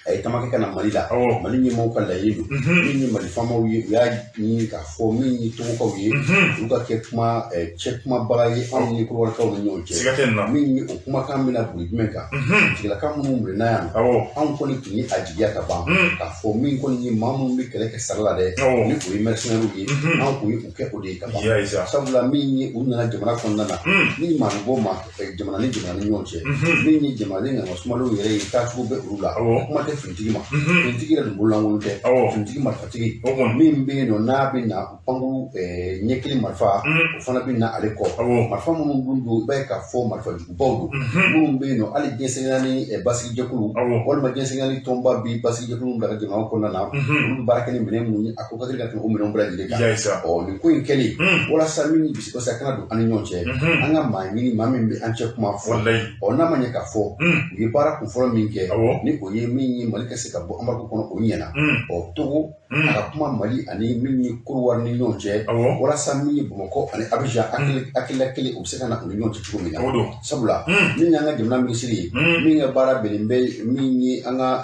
[SPEAKER 1] A ye taama kɛ ka na Mali la. Mali ɲɛmaaw ka laɲini don, min ye Mali faamaw ye, u y'a ɲini k'a fɔ min ye Togokaw ye, olu ka kɛ kuma cɛ kumabaga ye anw ni Kɔdiwarikaw ni ɲɔgɔn cɛ. Min ye o kumakan bɛna boli jumɛn kan? Tigilaka minnu minɛna yan, anw kɔni tun ye a jigiya ka ban k'a fɔ min kɔni ye maa minnu bɛ kɛlɛ kɛ sara la dɛ, ni o ye mercenaires ye, anw kun ye u kɛ o de ye ka ban, sabula min ye u nana jamana kɔnɔna na, ni maa bɛ bɔ maa jamana ni jamana ni ɲɔgɔn cɛ, min ye jamanaden ŋana sumalenw yɛrɛ ye, taacogo bɛ olu la, kuma tɛ finitigi ma. Finitigi yɛrɛ dun bololankolon tɛ, finitigi marifatigi min bɛ yen nɔ, n'a bɛ na pankuru ɲɛ kelen marifa, o fana bɛ na ale kɔ. Marifa minnu dun don, i b'a ye k'a fɔ marifa jugubaw don, minnu bɛ yen nɔ, hali diɲɛ seleke naani basigijɛkulu walima diɲɛ seleke naani tɔnba bɛ basigijɛkulu bila ka jamana kɔnɔna na, olu bɛ baara kɛ ni minɛn minnu ye, a ko ka teli ka tɛmɛ o minɛnw bɛɛ lajɛlen kan. Ɔ nin ko in kɛlen, walasa min bisibasa kana don an ni ɲɔgɔn cɛ, an ka maa ɲini, maa min bɛ an cɛ kuma fɔ. Ɔ n'a ma ɲɛ k'a fɔ u ye baara kun fɔlɔ min kɛ, ni o ye min ye Mali ka se ka bɔ embargo kɔnɔ, o ɲɛna. Ɔ Togo a ka kuma Mali ani min ye Kɔdiwari ni ɲɔgɔn cɛ, walasa min ye Bamakɔ ani Abijan hakilila kelen, u bɛ se ka na u ni ɲɔgɔn cɛ cogo min na, sabula min y'an ka jamana minisiri ye, min ka baara bɛnnen bɛ min ye an ka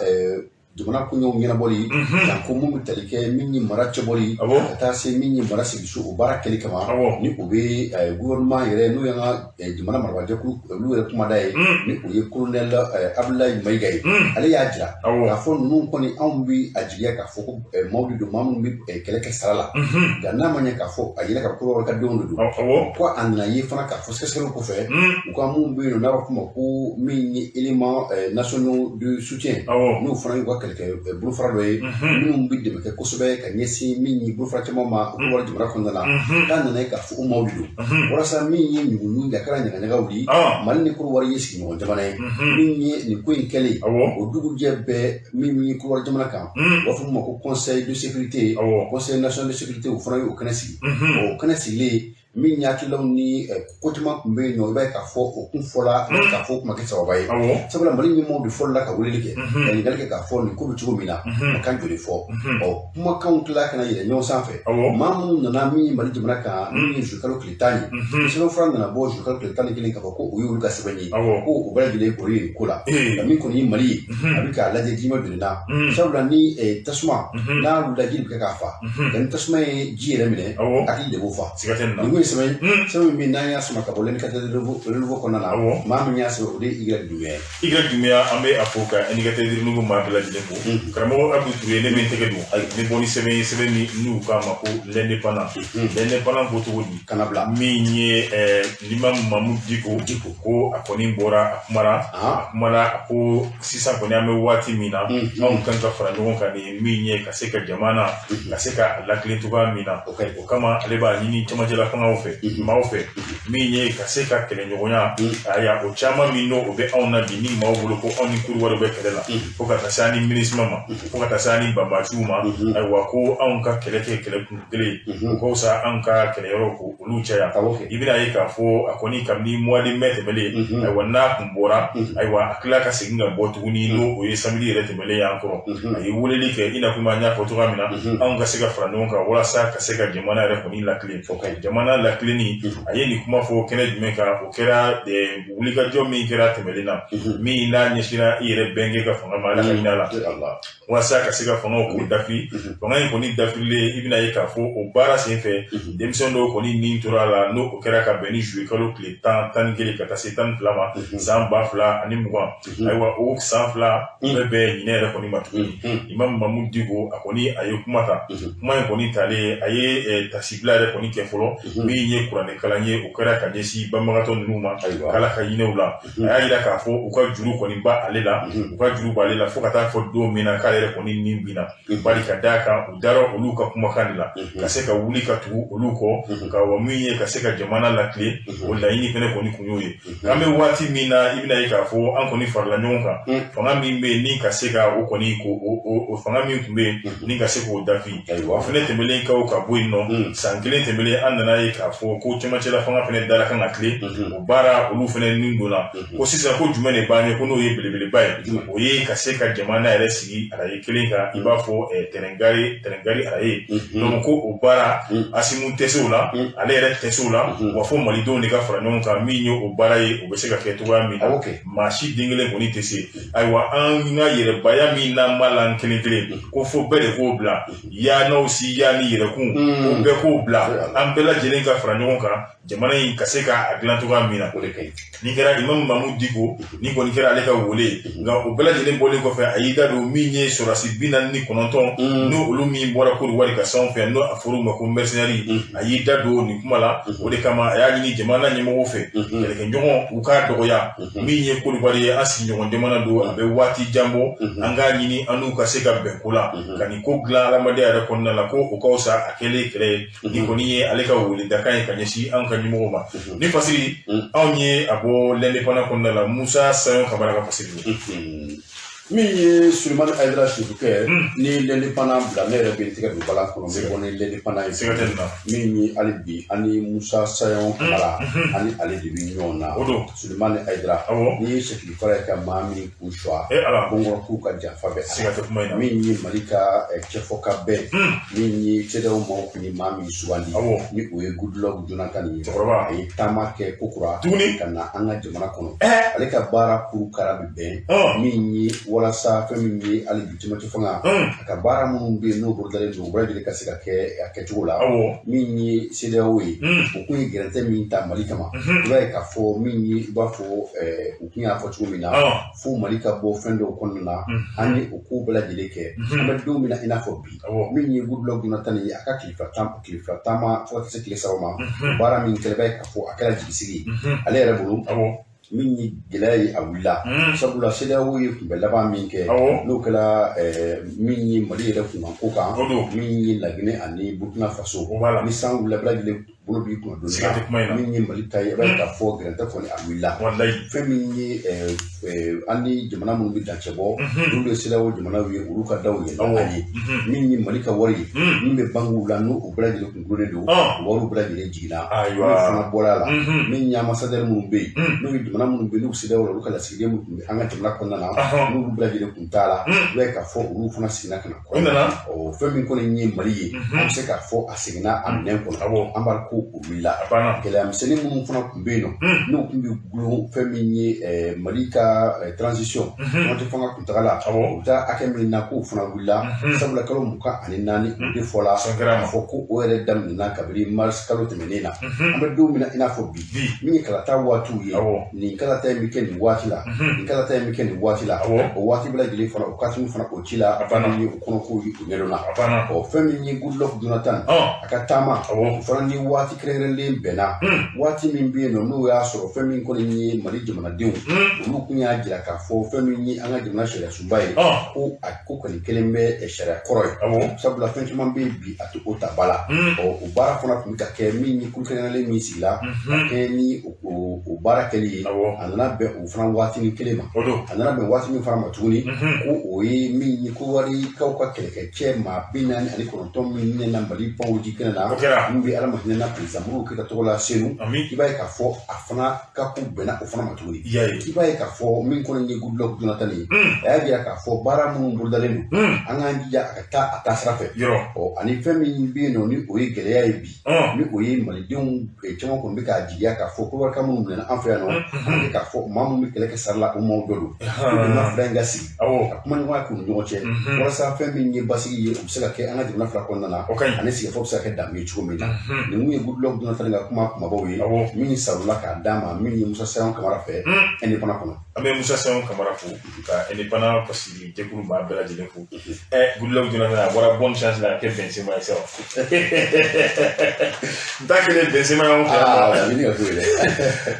[SPEAKER 1] jamana koɲɛw ɲɛnabɔli, janko mun bɛ tali kɛ min ye mara cɛbɔli, ka taa se min ye mara sigiso, o baara kɛli kama, ni o bɛ gouvernement yɛrɛ, n'o y'an ka jamana marabaajɛkulu olu yɛrɛ kumada ye, ni o ye colonel Abdoulaye Mayiga ye. Ale y'a jira k'a fɔ ninnu kɔni, anw bɛ a jigiya k'a fɔ ko maaw de don, maa minnu bɛ kɛlɛ kɛ sara la, nka n'a ma ɲɛ k'a fɔ a yira ka Kɔdiwari ka denw de don, ko a nana ye fana k'a fɔ sɛgɛsɛgɛliw kɔfɛ, u ka mun bɛ yen nɔ, n'a b'a fɔ o ma ko min ye élément nationaux de soutien, n'o fana y'u ka kɛlɛkɛ bolofara dɔ ye, minnu bɛ dɛmɛ kɛ kosɛbɛ ka ɲɛsin min ye bolofara caman ma Kɔdiwari jamana kɔnɔna na, k'a nana ye k'a fɔ o maaw de don, walasa min ye ɲuguɲugu a kɛra ɲagaɲagaw di. Mali ni Kɔdiwari ye sigiɲɔgɔn jamana ye. Min ye nin ko in kɛlen, o dugujɛ bɛɛ, min ye Kɔdiwari jamana kan, u b'a fɔ min ma ko conseil de sécurité, conseil national de sécurité, o fana ye o kɛnɛ sigi. O kɛnɛ sigilen, min hakililaw ni ko caman tun bɛ yen nɔ, i b'a ye k'a fɔ o kun fɔla k'a fɔ o kuma kɛ sababa ye, sabula Mali ɲɛmɔgɔw de fɔlɔla ka weleli kɛ, ka ɲininkali kɛ k'a fɔ nin ko bɛ cogo min na, kumakan joli fɔ. Ɔ kumakanw tila ka na yɛlɛ ɲɔgɔn sanfɛ. Maa minnu nana min ye Mali jamana kan, min ye zukalo tile 10 ye, sɛbɛnfura nana bɔ zukalo tile 11 k'a fɔ ko o y'olu ka sɛbɛn ye, ko o bɛɛ lajɛlen kɔni ye nin ko la. Nka min kɔni ye Mali ye, a bɛ k'a lajɛ jima donna na, sabula ni tasuma n'a wulila, ji bɛ kɛ k'a fa, nka ni tasuma ye ji yɛrɛ minɛ, hakili de b'o fa. Nin ko ye sɛbɛn ye, sɛbɛn min n'an y'a sama ka bɔ l'Indicateur du Renouveau kɔnɔna na. Maa min y'a sɛbɛn, o de ye Y Doumbia ye.
[SPEAKER 2] Y Doumbia, an bɛ a fo ka Indicateur du Renouveau maa bɛɛ lajɛlen fo. Karamɔgɔ Abdou Touré, ne bɛ n tɛgɛ don ne bɔ ni sɛbɛn ye, sɛbɛn min n'u k'a ma ko L'Indépendant. L'Indépendant ko cogo di?
[SPEAKER 1] Kana bila.
[SPEAKER 2] Min ye l'imam Mahmoud Dicko.
[SPEAKER 1] Dicko.
[SPEAKER 2] Ko a kɔni bɔra, a kumara. A kumara, a ko sisan kɔni, an bɛ waati min na, anw kan ka fara ɲɔgɔn kan ni min ye ka se ka jamana ka se ka lakilen cogoya min na.
[SPEAKER 1] O ka ɲi.
[SPEAKER 2] O kama, ale b'a ɲini camancɛla fangaw fɛ, maaw fɛ, min ye ka se ka kɛlɛɲɔgɔnya. Aya, o caman min n'o o bɛ anw na bi, ni maaw bolo ko anw ni Kodiwari bɛ kɛlɛ la, fo ka taa se an ni MINUSMA ma, fo ka taa se an ni banbaanciw ma, ayiwa, ko anw ka kɛlɛ kɛ kɛlɛ kun kelen ye, o ka fisa an ka kɛlɛyɔrɔw ko olu caya.
[SPEAKER 1] Awɔ kɛ.
[SPEAKER 2] I bɛna ye k'a fɔ a kɔni, kabini mois de mai tɛmɛlen, ayiwa, n'a kun bɔra, ayiwa, a tila ka segin ka bɔ tuguni, n'o o ye samedi yɛrɛ tɛmɛlen y'an kɔrɔ, a ye weleli kɛ, i n'a fɔ an y'a fɔ cogoya min na, anw ka se ka fara ɲɔgɔn kan walasa ka se ka jamana yɛrɛ kɔni lakilen.
[SPEAKER 1] O ka ɲi.
[SPEAKER 2] Jamana lakilenni, a ye nin kuma fɔ kɛnɛ jumɛn kan? O kɛra wulikajɔ min kɛra tɛmɛlen na, min n'a ɲɛsinra i yɛrɛ bɛnkɛ ka fanga ma, Ala ka hinɛ la,
[SPEAKER 1] Allah.
[SPEAKER 2] walasa ka se ka fangaw k'o dafi. Fanga in kɔni dafirilen, i bɛna ye k'a fɔ o baara senfɛ, denmisɛn dɔw kɔni nin tora a la, n'o o kɛra ka bɛn ni juillet kalo tile 10, 11 ka taa se 12 ma, san 2020. Ayiwa, o san 2 bɛɛ bɛn ɲinɛ yɛrɛ kɔni ma tuguni. Imam Mahmoud Dicko, a kɔni a ye kuma ta. Kuma in kɔni talen, a ye tasibila yɛrɛ kɔni kɛ fɔlɔ, min ye kuranɛ kalan ye, o kɛra ka ɲɛsin banbagatɔ ninnu ma, k'Ala ka hinɛ u la. A y'a yira k'a fɔ u ka juru kɔni ba ale la, u ka juru b'ale la fo ka taa fɔ don min na k'ale yɛrɛ kɔni nin binna, bari ka d'a kan u dara olu ka kumakan de la ka se ka wuli ka tugu olu kɔ, ka wa min ye ka se ka jamana lakilen, o laɲini fɛnɛ kɔni kun y'o ye. K'an bɛ waati min na, i bɛna ye k'a fɔ an kɔni farala ɲɔgɔn kan, fanga min bɛ yen ni ka se ka o kɔni ko o fanga min tun bɛ yen ni ka se k'o dafi, o fɛnɛ tɛmɛlen kaw ka bɔ yen nɔ, san kelen tɛmɛlen, an nana ye k'a fɔ ko cɛmancɛla fanga fɛnɛ dara kan ka tilen o baara, olu fɛnɛ nin donna. Ko sisan, ko jumɛn de b'an ye ko n'o ye belebeleba ye? O ye ka se ka jamana yɛrɛ sigi araye kelen kan, i b'a fɔ tɛrɛngari araye. Donc ko o baara, Asimu tɛ se o la, ale yɛrɛ tɛ se o la, wa fo malidenw de ka fara ɲɔgɔn kan min ye o baara ye, o bɛ se ka kɛ cogoya min na, maa si den kelen kɔni tɛ se. Ayiwa, an ka yɛrɛbaya min n'an b'a la an kelen kelen, ko fo bɛɛ de k'o bila, ya n'aw si ya ni yɛrɛkun, ko bɛɛ k'o bila, an bɛɛ lajɛlen ka fara ɲɔgɔn kan jamana in ka se k'a dilan cogoya min na. Nin kɛra Imam Mahmoud Dicko, nin kɔni kɛra ale ka wele ye. Nka o bɛɛ lajɛlen bɔlen kɔfɛ, a y'i da don min ye sɔrɔdasi 49 n'o olu min bɔra Kodiwari ka sanw fɛ, n'o a fɔr'u ma ko mercenaires, a y'i da don nin kuma la. O de kama, a y'a ɲini jamana ɲɛmɔgɔw fɛ, kɛlɛkɛɲɔgɔn u k'a dɔgɔya. Min ye Kodiwari ye, an sigiɲɔgɔn jamana don, a bɛ waati jan bɔ, an k'a ɲini an n'u ka se ka bɛn ko la ka nin ko dilan adamadenya yɛrɛ kɔnɔna la, ko o ka fisa a kɛlen kɛlɛ ye. Nin kɔni ye ale ka weledakan ye ka ɲɛsin an ka ɲɛmɔgɔw ma. Ni fasiri anw ye a bɔ L'Indépendant kɔnɔna la, Musa Sayon Kamara ka fasiri don.
[SPEAKER 1] Min ye Sulemani Hayidara Sefukɛ ni L'Indépendant bila, ne yɛrɛ bɛ n tɛgɛ don balan kɔnɔ, n bɛ bɔ ni L'Indépendant ye.
[SPEAKER 2] Siga tɛ nin na.
[SPEAKER 1] Min ye hali bi ani Musa Sayon Kamara, ani ale de bɛ ɲɔgɔn na.
[SPEAKER 2] O don.
[SPEAKER 1] Sulemani Hayidara, n'i ye sɛkili fara ye ka maa min kun suwa,
[SPEAKER 2] E Ala.
[SPEAKER 1] Bɔnkɔrɔ k'u ka janfa bɛ a la.
[SPEAKER 2] Siga tɛ kuma in na.
[SPEAKER 1] Min ye Mali ka cɛfɔ ka bɛn, min ye CEDEAO maaw kun ye maa min sugandi, ni o ye Goodluck Jonathan ye.
[SPEAKER 2] Cɛkɔrɔba.
[SPEAKER 1] A ye taama kɛ kokura
[SPEAKER 2] Tuguni.
[SPEAKER 1] ka na an ka jamana kɔnɔ. Ale ka baara kuru kara bɛ bɛn min ye walasa fɛn min ye hali bi cɛmancɛ fanga, a ka baara minnu bɛ yen n'o bolodalen don, o bɛɛ lajɛlen ka se ka kɛ a kɛcogo la. Min ye CEDEAO ye, o kun ye gɛrɛntɛ min ta Mali kama, i b'a ye k'a fɔ min ye i b'a fɔ u kun y'a fɔ cogo min na, fo Mali ka bɔ fɛn dɔw kɔnɔna na, an ye o ko bɛɛ lajɛlen kɛ. An bɛ don min na i n'a fɔ bi, min ye Goodluck Jonathan ye, a ka tile 2 taama fo ka taa se tile 3 ma, baara min kɛra, i b'a ye k'a fɔ a kɛra jigisigi ye ale yɛrɛ bolo. Min ye gɛlɛya ye, a wulila, sabula CEDEAO ye kunbɛ laban min kɛ, n'o kɛra min ye Mali yɛrɛ kunkanko kan, min ye Laginɛ ani Burkina Faso, ni san wulila, bɛɛ lajɛlen bolo b'i kunna don.
[SPEAKER 2] Siga tɛ kuma in na.
[SPEAKER 1] Min ye Mali ta ye, i b'a ye k'a fɔ gɛrɛntɛ kɔni a wulila. Fɛn min ye an ni jamana minnu bɛ dancɛ bɔ, n'olu ye CEDEAO jamanaw ye, olu ka daw yɛlɛla an ye. Min ye Mali ka wari ye min bɛ bankiw la, n'o o bɛɛ lajɛlen kun gulonnen don, o wariw bɛɛ lajɛlen jiginna, n'o fana bɔra a la. Min ye ambassadeur minnu bɛ yen, n'o ye jamana minnu bɛ yen n'u CEDEAO la, olu ka lasigiden minnu tun bɛ an ka jamana kɔnɔna na, n'olu bɛɛ lajɛlen kun t'a la, i b'a ye k'a fɔ olu fana seginna ka na.
[SPEAKER 2] U nana.
[SPEAKER 1] Ɔ, fɛn min kɔni ye Mali ye, an bɛ se k'a fɔ a seginna a minɛn kɔnɔ. An b'a ko o wulila. Gɛlɛya misɛnnin minnu fana tun bɛ yen nɔ, n'o tun bɛ gulon fɛn min ye Mali ka transition waati fanga kuntagala, o bɛ taa hakɛ min na, k'o fana wulila, sabula kalo 24 o de fɔla k'a fɔ ko o yɛrɛ daminɛna kabini mars kalo tɛmɛnen na. An bɛ don min na i n'a fɔ bi, min ye kalata waatiw ye, nin kalata in bɛ kɛ nin waati la, nin kalata in bɛ kɛ nin waati la, o waati bɛɛ lajɛlen fana o katimu fana o ci la, fɛn min ye o kɔnɔkow ye o ɲɛdɔnna. Ɔ fɛn min ye Goodluck Jonathan a ka taama, o fana ni waati kɛrɛnkɛrɛnlen bɛnna, waati min bɛ yen nɔ n'o y'a sɔrɔ fɛn min kɔni ye Mali jamanadenw, olu tun y'a jira k'a fɔ fɛn min ye an ka jamana sariyasunba ye, ko a ko kɔni kelen bɛ sariya kɔrɔ ye, sabula fɛn caman bɛ yen bi a tɛ o ta ba la. Ɔ o baara fana tun bɛ ka kɛ min ye kulu kɛrɛnkɛrɛnlen min sigila ka kɛ ni o baara kɛli ye, a nana bɛn o fana waatinin kelen ma. A nana bɛn waati min fana ma tuguni, ko o ye min ye Kodiwarikaw ka kɛlɛkɛcɛ maa 49 min nana Mali pankurunji kɛnɛ na, min bɛ Ala ma hinɛ na président Modibo Keyita tɔgɔ la Senu, i b'a ye k'a fɔ a fana ka ko bɛnna o fana ma tuguni. I b'a ye k'a fɔ min kɔni ye Goodluck Jonathan ye, a y'a jira k'a fɔ baara minnu bolodalen don, an k'an jija a ka taa a taasira fɛ. Ɔ ani fɛn min bɛ yen nɔ ni o ye gɛlɛya ye bi, ni o ye malidenw caman kɔni bɛ k'a jigiya k'a fɔ Kodiwarika minnu minɛna an fɛ yan nɔ, an bɛ k'a fɔ maa minnu bɛ kɛlɛ kɛ sara la, o maaw dɔ don. Ko jamana fila in ka sigi ka kuma ɲɔgɔnya k'u ni ɲɔgɔn cɛ, walasa fɛn min ye basigi ye, o bɛ se ka kɛ an ka jamana fila kɔnɔna na, ani sigikafɔ bɛ se ka kɛ damu ye cogo min na. Nin kun ye Goodluck Jonathan ka kuma kumabaw ye min sarala k'a d'a ma min ye Musa Sayon Kamara fɛ Indépendant kɔnɔ.
[SPEAKER 2] An bɛ Musa Sayon Kamara fo ka Indépendant fasiri jɛkulu maa bɛɛ lajɛlen fo. Goodluck Jonathan a bɔra bonne chance la ka kɛ Benzema ye sa, n t'a kelen Benzema y'anw fɛ yan.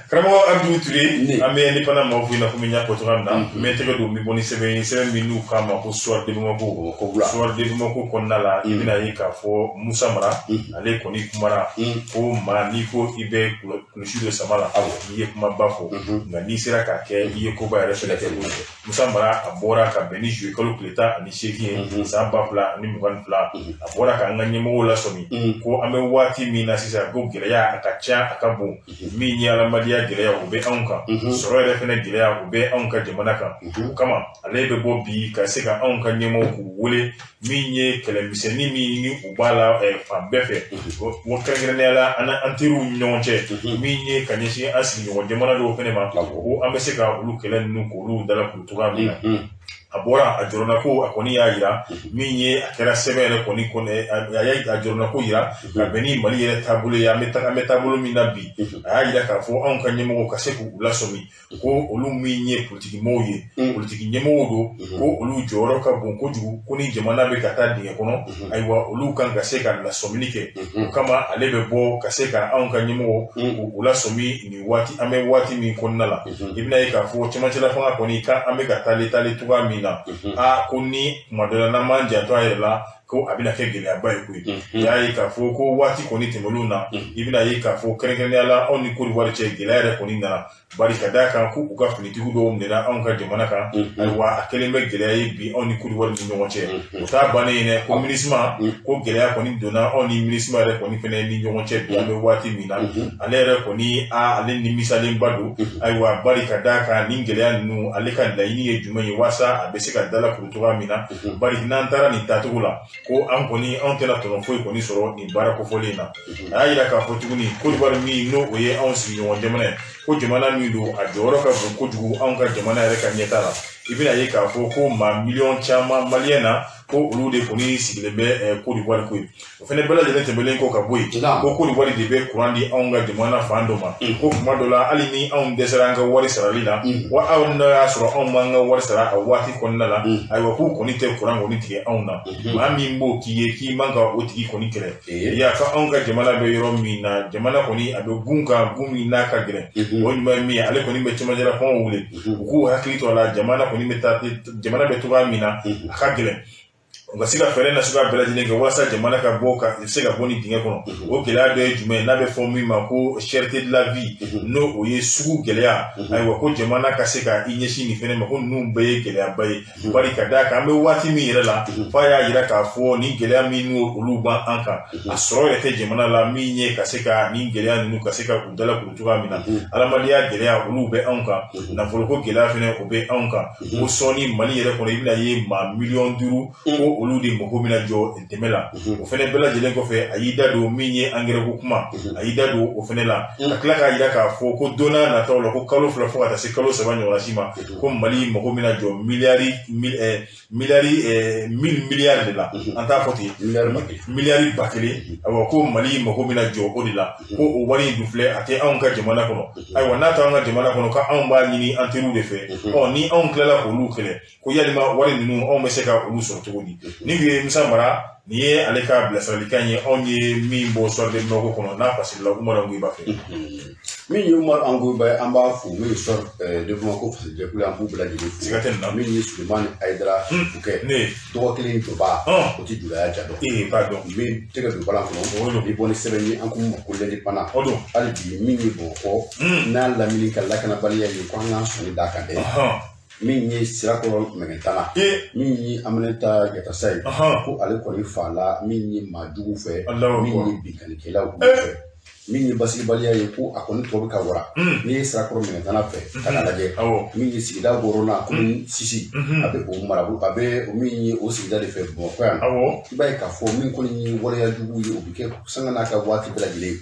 [SPEAKER 2] Karamɔgɔ Abdou Touré, an bɛ Indépendant maaw fo i n'a fɔ n y'a fɔ cogoya min na. N bɛ tɛgɛ don n bɛ bɔ ni sɛbɛn ye, sɛbɛn min n'u k'a ma ko Soir de Bamako. Soir de Bamako kɔnɔna la, i bɛna ye k'a fɔ Musa Mara ale kɔni kumara ko maa n'i ko i bɛ kulusi don sama la, n'i ye kumaba fɔ, nka n'i sera k'a kɛ, i ye koba yɛrɛ fɛnɛ kɛ. Musa Mara a bɔra ka bɛn ni juillet kalo tile 18 ye san 2022, a bɔra k'an ka ɲɛmɔgɔw lasɔmi ko an bɛ waati min na sisan, ko gɛlɛya a ka ca, a ka bon, min ye adamadenya gɛlɛya o bɛ anw kan, sɔrɔ yɛrɛ fɛnɛ gɛlɛya o bɛ anw ka jamana kan. O kama ale bɛ bɔ bi ka se ka anw ka ɲɛmɔgɔw k'u wele, min ye kɛlɛmisɛnnin min ni u b'a la fan bɛɛ fɛ, wa kɛrɛnkɛrɛnnenya la an teriw ni ɲɔgɔn cɛ, min ye ka ɲɛsin an sigiɲɔgɔn jamana dɔw fɛnɛ ma, ko an bɛ se ka olu kɛlɛ ninnu k'olu dalakuru cogoya min na. A bɔra a jɔrɔnako a kɔni y'a jira min ye a kɛra sɛbɛn yɛrɛ kɔni a y'a jɔrɔnako jira ka bɛn ni Mali yɛrɛ taabolo ye, an bɛ taabolo min na bi. A y'a jira k'a fɔ anw ka ɲɛmɔgɔw ka se k'u lasɔmi ko olu min ye politikimɔgɔw ye, politiki ɲɛmɔgɔw don, ko olu jɔyɔrɔ ka bon kojugu, ko ni jamana bɛ ka taa dingɛ kɔnɔ, ayiwa olu kan ka se ka lasɔmini kɛ. O kama ale bɛ bɔ ka se ka anw ka ɲɛmɔgɔw k'u lasɔmi nin waati an bɛ waati min kɔnɔna la. I bɛna ye k'a fɔ cɛmancɛla fanga kɔni k'an bɛ ka taale cogoya min na, aa ko ni tuma dɔ la n'an m'an janto an yɛrɛ la, ko a bɛna kɛ gɛlɛyaba ye koyi. I y'a ye k'a fɔ ko waati kɔni tɛmɛnenw na, i bɛna ye k'a fɔ kɛrɛnkɛrɛnnenya la anw ni Kodiwari cɛ gɛlɛya yɛrɛ kɔni nana, bari ka d'a kan ko u ka finitigi dɔw minɛna anw ka jamana kan. Ayiwa a kɛlen bɛ gɛlɛya ye bi anw ni Kodiwari ni ɲɔgɔn cɛ. O t'a bannen ye dɛ, ko MINUSMA, ko gɛlɛya kɔni donna anw ni MINUSMA yɛrɛ kɔni fɛnɛ ni ɲɔgɔn cɛ bi an bɛ waati min na. Ale yɛrɛ kɔni ale nimisalenba don. Ayiwa bari ka d'a kan nin gɛlɛya ninnu, ale ka laɲini ye jumɛn ye walasa a bɛ se ka dalakuru cogoya min na, bari n'an taara nin taacogo la, ko an kɔni anw tɛna tɔnɔ foyi kɔni sɔrɔ nin baara kofɔlen in na. A y'a jira k'a fɔ tuguni Kodiwari min n'o o ye anw sigiɲɔgɔn jamana ye, ko jamana min don a jɔyɔrɔ ka bon kojugu anw ka jamana yɛrɛ ka ɲɛtaa la. I bɛna ye k'a fɔ ko maa miliyɔn caman maliyɛn na, ko olu de kɔni sigilen bɛ Kodiwari koyi. O fɛnɛ bɛɛ lajɛlen tɛmɛnen kɔ ka bɔ yen, ko Kodiwari de bɛ kuran di anw ka jamana fan dɔ ma, ko tuma dɔ la hali ni anw dɛsɛra an ka wari sarali la, wa aw n'a y'a sɔrɔ anw m'an ka wari sara a waati kɔnɔna la, ayiwa k'u kɔni tɛ kuran kɔni tigɛ anw na. Maa min b'o k'i ye k'i man ka o tigi kɔni kɛlɛ. I y'a fɔ anw ka jamana bɛ yɔrɔ min na, jamana kɔni a bɛ gun kan, gun min n'a ka gɛlɛn. O ɲuman ye min ye, ale kɔni bɛ cɛmancɛla fangaw wele u k'u hakili to a la, jamana kɔni bɛ taa jamana bɛ cogoya min na a ka gɛlɛn, u ka se ka fɛɛrɛ nasuguya bɛɛ lajɛlen kɛ walasa jamana ka bɔ ka se ka bɔ nin dingɛ kɔnɔ. O gɛlɛya dɔ ye jumɛn ye n'a bɛ fɔ min ma ko cherté de la vie, n'o o ye sugu gɛlɛya. Ayiwa ko jamana ka se ka i ɲɛsin nin fɛnɛ ma, ko ninnu bɛɛ ye gɛlɛyaba ye, bari ka d'a kan an bɛ waati min yɛrɛ la, f'a y'a jira k'a fɔ nin gɛlɛya min olu b'an kan, a sɔrɔ yɛrɛ tɛ jamana la min ye ka se ka nin gɛlɛya ninnu ka se ka u dalakuru cogoya min na. Adamadenya gɛlɛya olu bɛ anw kan, nafoloko gɛlɛya fɛnɛ o bɛ anw kan. Ko sɔɔni Mali yɛrɛ kɔnɔ i bɛna ye maa miliyɔn 5 ko olu de mako bɛna jɔ dɛmɛ la. O fɛnɛ bɛɛ lajɛlen kɔfɛ, a y'i da don min ye angɛrɛ ko kuma, a y'i da don o fɛnɛ la, ka tila k'a jira k'a fɔ ko don n'a nataw la, ko kalo 2 fo ka taa se kalo 3 ɲɔgɔnna si ma, ko Mali mako bɛna jɔ miliyari miliyari 1000 miliyari de la. An t'a fɔ ten, miliyari 1000. Ayiwa, ko Mali mako bɛna jɔ o de la, ko o wari in dun filɛ, a tɛ anw ka jamana kɔnɔ. Ayiwa, n'a t'anw ka jamana kɔnɔ, ko anw b'a ɲini an teriw de fɛ. Ɔ, ni anw tilala k'olu kɛlɛ, ko yalima wari ninnu, anw bɛ se ka olu sɔrɔ cogo di? Ni kun ye Musa Mara nin ye, ale ka bilasiralikan ye anw ye min bɔ Soir de Bamako kɔnɔ, n'a fasirila Umaru Angoyiba fɛ.
[SPEAKER 1] Min ye Umaru Angoyiba ye, an b'a fo. Min ye Soir de Bamako fasajɛkulu ye, an b'u bɛɛ lajɛlen fo.
[SPEAKER 2] Siga tɛ nin na.
[SPEAKER 1] Min ye Sulemani Ayidara Fukɛ,
[SPEAKER 2] ne
[SPEAKER 1] dɔgɔ kelen jɔba, o tɛ julaya ja dɔn.
[SPEAKER 2] Ee, b'a dɔn.
[SPEAKER 1] Min tɛgɛ don balan kɔnɔ, ni bɔ ni sɛbɛn ye, an ko ma ko l'Indépendant.
[SPEAKER 2] O don.
[SPEAKER 1] Hali bi, min ye Bamakɔ n'a lamini ka lakanabaliya ye, ko an k'an sɔnni d'a kan dɛ. Min ye Sirakɔrɔ Mɛgɛntana, min ye Aminata Yatasa ye, ko ale kɔni fa la min ye maa jugu fɛ, min ye binkannikɛlaw fɛ, min ye basigibaliya ye, ko a kɔni tɔ bɛ ka wara. N'i ye Sirakɔrɔ Mɛgɛntana fɛ ka n'a lajɛ, min ye sigida wɔɔrɔnan komi Sisi, a bɛ o mara, a bɛ min ye o sigida de fɛ Bamakɔ yan, i b'a ye k'a fɔ min kɔni ye waleya jugu ye, o bɛ kɛ sanga n'a ka waati bɛɛ lajɛlen,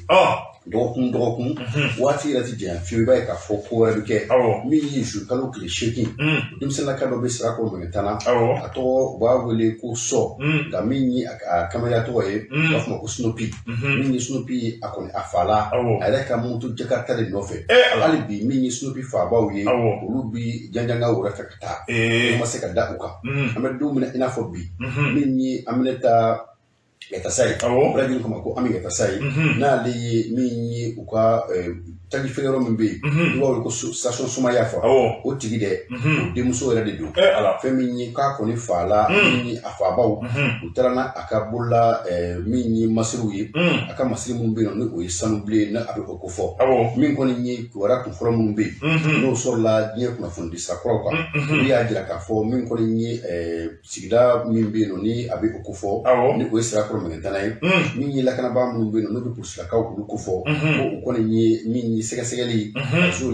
[SPEAKER 1] dɔgɔkun dɔgɔkun, waati yɛrɛ tɛ janya fiyewu, i b'a ye k'a fɔ ko wɛrɛ bɛ kɛ. Min ye zuwe kalo tile 8, denmisɛnninlaka dɔ bɛ Sirakɔrɔ Mɛgɛntana, a tɔgɔ u b'a wele ko Sɔ, nka min ye a kamalenya tɔgɔ ye, u b'a fɔ ma ko Snopi. Min ye Snopi ye, a kɔni a fa la a yɛrɛ ka moto Jakarta de nɔfɛ. Hali bi, min ye Snopi fabaw ye, olu bi janjanga wɛrɛ fɛ ka taa, o ma se ka da u kan. An bɛ don min na i n'a fɔ bi, min ye Aminata Yatasa ye, bɛɛ lajɛlen kama ko Ami Yatasa ye, n'ale ye min ye u ka taji feere yɔrɔ min bɛ yen, n'u b'a wele ko station Sumaya fɔ, o tigi dɛ, o denmuso yɛrɛ de don. Fɛn min ye k'a kɔni fa la, min ye a fabaw, u taara n'a a ka bolola min ye masiriw ye, a ka masiri minnu bɛ yen nɔ, ni o ye sanu bilen, n'a a bɛ o ko fɔ. Min kɔni ye kibaruya kun fɔlɔ minnu bɛ yen, n'o sɔrɔla diɲɛ kunnafoni sira kuraw kan, olu y'a jira k'a fɔ min kɔni ye sigida min bɛ yen nɔ, ni a bɛ o ko fɔ, ni o ye Sirakɔrɔ Mɛgɛntana ye, min ye lakanabaa minnu bɛ yen nɔ, n'u bɛ polisilakaw olu ko fɔ, ko o kɔni ye min ye sɛgɛsɛgɛli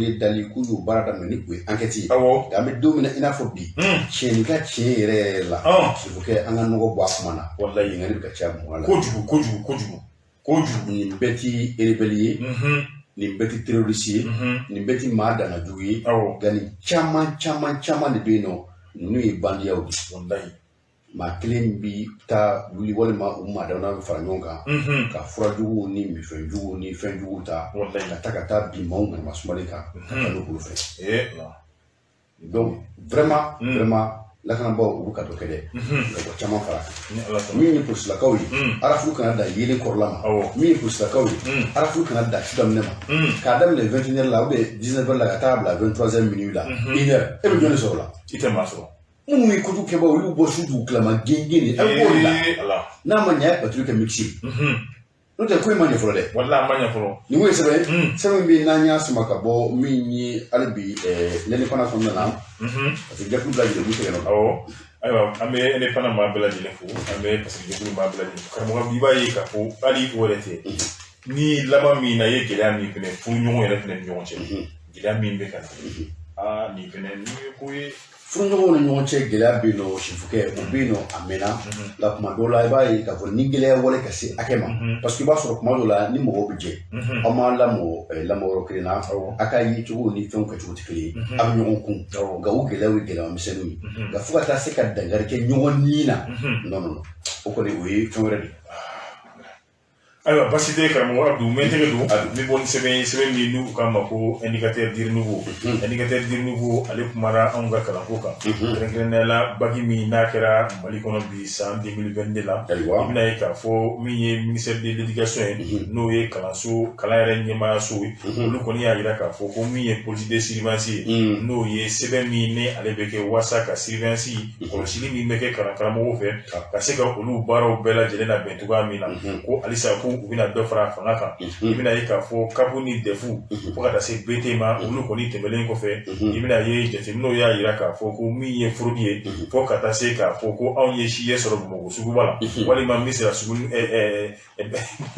[SPEAKER 1] ye dali, k'u y'o baara daminɛ, ni o ye enquête ye. An bɛ don min na i n'a fɔ bi, tiɲɛni ka tiɲɛ yɛrɛ yɛrɛ la, il faut que an ka nɔgɔ bɔ a kuma na.
[SPEAKER 2] Walayi.
[SPEAKER 1] Ɲininkali bɛ ka caya mɔgɔ la.
[SPEAKER 2] Kojugu, kojugu, kojugu, kojugu.
[SPEAKER 1] Nin bɛɛ ti rebelle ye, nin bɛɛ ti terroriste ye, nin bɛɛ ti maa dangajugu ye, nka nin caman caman caman de bɛ yen nɔ, ninnu ye bandiyaw de ye. Maa kelen bi taa wuli, walima u maa dama bɛ fara ɲɔgɔn kan ka furajuguw ni minfɛnjuguw ni fɛnjuguw ta, ka taa bin maaw ŋanama sumalen kan, ka taa n'u bolo fɛ. Donc vraiment, vraiment, lakanabaaw, u bɛ ka dɔ kɛ dɛ, nka u ka caman fara kan. Min ye polisilakaw ye, arafuru kana dan yelen kɔrɔla ma. Min ye polisilakaw ye, arafuru kana dan su daminɛ ma, k'a daminɛ 21 heures la ou bien 19 heures la, ka taa bila 23 heures minuit la, une heure, e bɛ jɔn de sɔrɔ o la?
[SPEAKER 2] I tɛ maa sɔrɔ.
[SPEAKER 1] Minnu ye kojugu kɛbaw, olu bɔ su dugukilama gengen de, a bɛ bɔ o de la. N'a ma ɲɛ, a ye patrouille kɛ mixte ye, n'o tɛ ko in ma ɲɛ fɔlɔ dɛ.
[SPEAKER 2] Walayi, a ma ɲɛ fɔlɔ.
[SPEAKER 1] Nin ko ye sɛbɛn ye, sɛbɛn min bɛ yen, n'an y'a sama ka bɔ min ye hali bi l'Indépendant kɔnɔna na, parce que jɛkulu bɛɛ lajɛlen b'u tɛgɛ nɔ.
[SPEAKER 2] Awɔ, ayiwa, an bɛ Indépendant maa bɛɛ lajɛlen fo, an bɛ parce que jɛkulu maa bɛɛ lajɛlen fo. Karamɔgɔ, i b'a ye k'a fɔ hali o yɛrɛ tɛ ni laban min na, i ye gɛlɛya min fɛnɛ, furuɲɔgɔn yɛrɛ fɛnɛ ni ɲɔgɔn cɛ, gɛlɛya min bɛ ka na, aa, nin fɛnɛ nin ye ko ye.
[SPEAKER 1] Furuɲɔgɔnw ni ɲɔgɔn cɛ gɛlɛya bɛ yen nɔ, sifukɛ, o bɛ yen nɔ, a mɛnna. Nka kuma dɔw la, i b'a ye k'a fɔ ni gɛlɛya wale ka se hakɛ ma, parce que i b'a sɔrɔ kuma dɔw la, ni mɔgɔw bɛ jɛ, aw ma lamɔ lamɔ yɔrɔ kelen na, a ka ye cogo ni fɛnw kɛcogo tɛ kelen ye, a bɛ ɲɔgɔn kun, nka o gɛlɛyaw ye gɛlɛya misɛnninw ye. Nka fo ka taa se ka dankari kɛ ɲɔgɔn ni na, non, non, non, o kɔni o ye fɛn wɛrɛ de ye.
[SPEAKER 2] Ayiwa, basi tɛ, karamɔgɔ Abdu, n bɛ n tɛgɛ don n bɛ bɔ ni sɛbɛn ye, sɛbɛn min n'u k'a ma ko Indicateur du renouveau. Indicateur du renouveau, ale kumana anw ka kalanko kan, kɛrɛnkɛrɛnnenya la bac min n'a kɛra Mali kɔnɔ bi san 2022 la. I bɛna ye k'a fɔ min ye ministère de l'éducation ye, n'o ye kalanso kalan yɛrɛ ɲɛmaayaso ye, olu kɔni y'a jira k'a fɔ ko min ye politique de surveillance ye, n'o ye sɛbɛn min ni ale bɛ kɛ walasa ka surveillance kɔlɔsili min bɛ kɛ kalan karamɔgɔw fɛ, ka se ka olu baaraw bɛɛ lajɛlen labɛn cogoya min na, ko halisa ko u bɛna dɔ fara fanga kan. I bɛna ye k'a fɔ CAP ni DEF fo ka taa se BT ma, olu kɔni tɛmɛlen kɔfɛ, i bɛna ye jateminɛw y'a jira k'a fɔ ko min ye fraude ye, fo ka taa se k'a fɔ ko anw ye siyɛ sɔrɔ Bamakɔ suguba la, walima Misira sugu.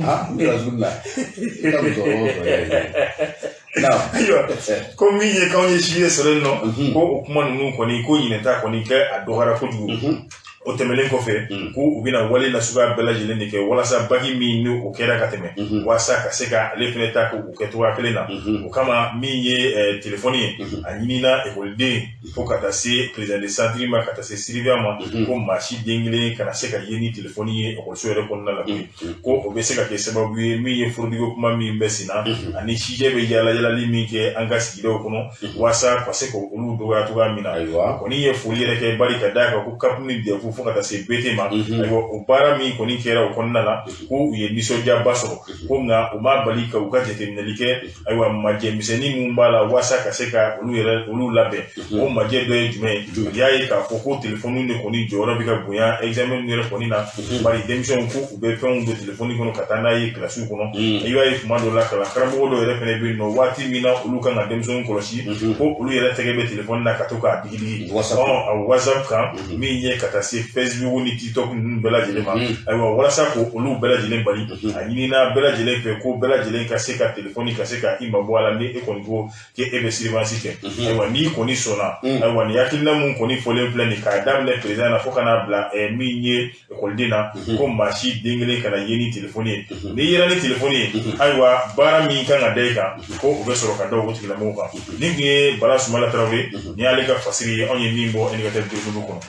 [SPEAKER 1] Ah, Misira sugu la, i ka musokɔrɔbaw sɔrɔ yen.
[SPEAKER 2] Ayiwa, ko min ye k'anw ye siyɛ sɔrɔ yen nɔ, ko o kuma ninnu kɔni, ko ɲinɛta kɔni kɛ, a dɔgɔyara kojugu. O tɛmɛnen kɔfɛ, ko u bɛna wale nasuguya bɛɛ lajɛlen de kɛ walasa baki min ni o kɛra ka tɛmɛ, walasa ka se ka ale fɛnɛ ta k'o kɛ cogoya kelen na. O kama, min ye telefɔni ye, a ɲinina ekɔliden fo ka taa se président de centre ma, ka taa se surveillant ma, ko maa si den kelen kana se ka ye ni telefɔni ye ekɔliso yɛrɛ kɔnɔna la koyi. Ko o bɛ se ka kɛ sababu ye, min ye fraude ko kuma min bɛ sen na ani sijɛ bɛ yala yalali min kɛ an ka sigidaw kɔnɔ, walasa ka se k'olu dɔgɔya cogoya min na. Kɔni ye foli yɛrɛ kɛ, bari ka d'a kan ko CAP ni DEF fo ka taa se BT ma, ayiwa, o baara min kɔni kɛra o kɔnɔna la, ko u ye nisɔndiyaba sɔrɔ, ko nka u ma bali ka u ka jateminɛli kɛ. Ayiwa, majɛ misɛnnin mun b'a la walasa ka se ka olu yɛrɛ olu labɛn, o majɛ dɔ ye jumɛn ye? U y'a ye k'a fɔ ko telefɔni de kɔni jɔyɔrɔ bɛ ka bonya examen yɛrɛ kɔni na, bari denmisɛnw ko u bɛ fɛnw don telefɔni kɔnɔ ka taa n'a ye kilasiw kɔnɔ. I b'a ye tuma dɔw la, kalan karamɔgɔ dɔw yɛrɛ fɛnɛ bɛ yen nɔ, waati min na olu kan ka denmisɛnninw kɔlɔsi, ko olu yɛrɛ tɛgɛ bɛ telefɔni na ka to k'a digi digi WhatsApp kan, min ye ka taa se Facebook ni TikTok ninnu bɛɛ lajɛlen ma. Ayiwa, walasa ko olu bɛɛ lajɛlen bali, a ɲinina bɛɛ lajɛlen fɛ ko bɛɛ lajɛlen ka se ka telefɔni ka se ka i mabɔ a la ni e kɔni ko k'e bɛ surveillance kɛ. Ayiwa, n'i kɔni sɔnna, ayiwa, nin hakilina mun kɔni fɔlen filɛ nin, k'a daminɛ président na fo ka n'a bila min ye ekɔliden na, ko maa si den kelen kana ye ni telefɔni ye. N'i yera ni telefɔni ye, ayiwa, baara min kan ka da i kan, ko o bɛ sɔrɔ ka da o tigilamɔgɔw kan. Nin tun ye Bala Sumala Tarawele nin y'ale ka fasiri ye, anw ye min bɔ Indicateur du Renouveau kɔnɔ.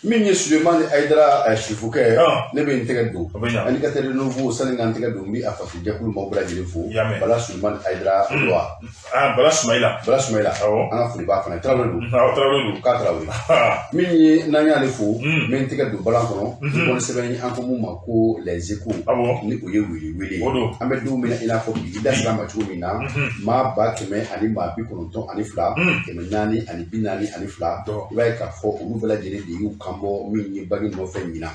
[SPEAKER 1] Min ye Sulemani Ayidara Sirifukɛ, ne bɛ n tɛgɛ don Indicateur du Renouveau. Sani ka n tɛgɛ don, n bɛ a faso jɛkulu maaw bɛɛ lajɛlen fo. Bala Sulemani Ayidara wa?
[SPEAKER 2] Bala Sumayila.
[SPEAKER 1] Bala Sumayila, an ka foli b'a fana. Tarawele don.
[SPEAKER 2] Awɔ, Tarawele don.
[SPEAKER 1] K'a Tarawele. Min ye n'an y'ale fo, n bɛ n tɛgɛ don balan kɔnɔ ni kɔni sɛbɛn ye, an ko mun ma ko Les Échos, ni o ye wele wele ye. An bɛ don min na i n'a fɔ bi, i da sera a ma cogo min na, maa 192 442, i b'a ye k'a fɔ olu bɛɛ lajɛlen de y'u kan bɔ min ye bagi nɔfɛ ɲinan.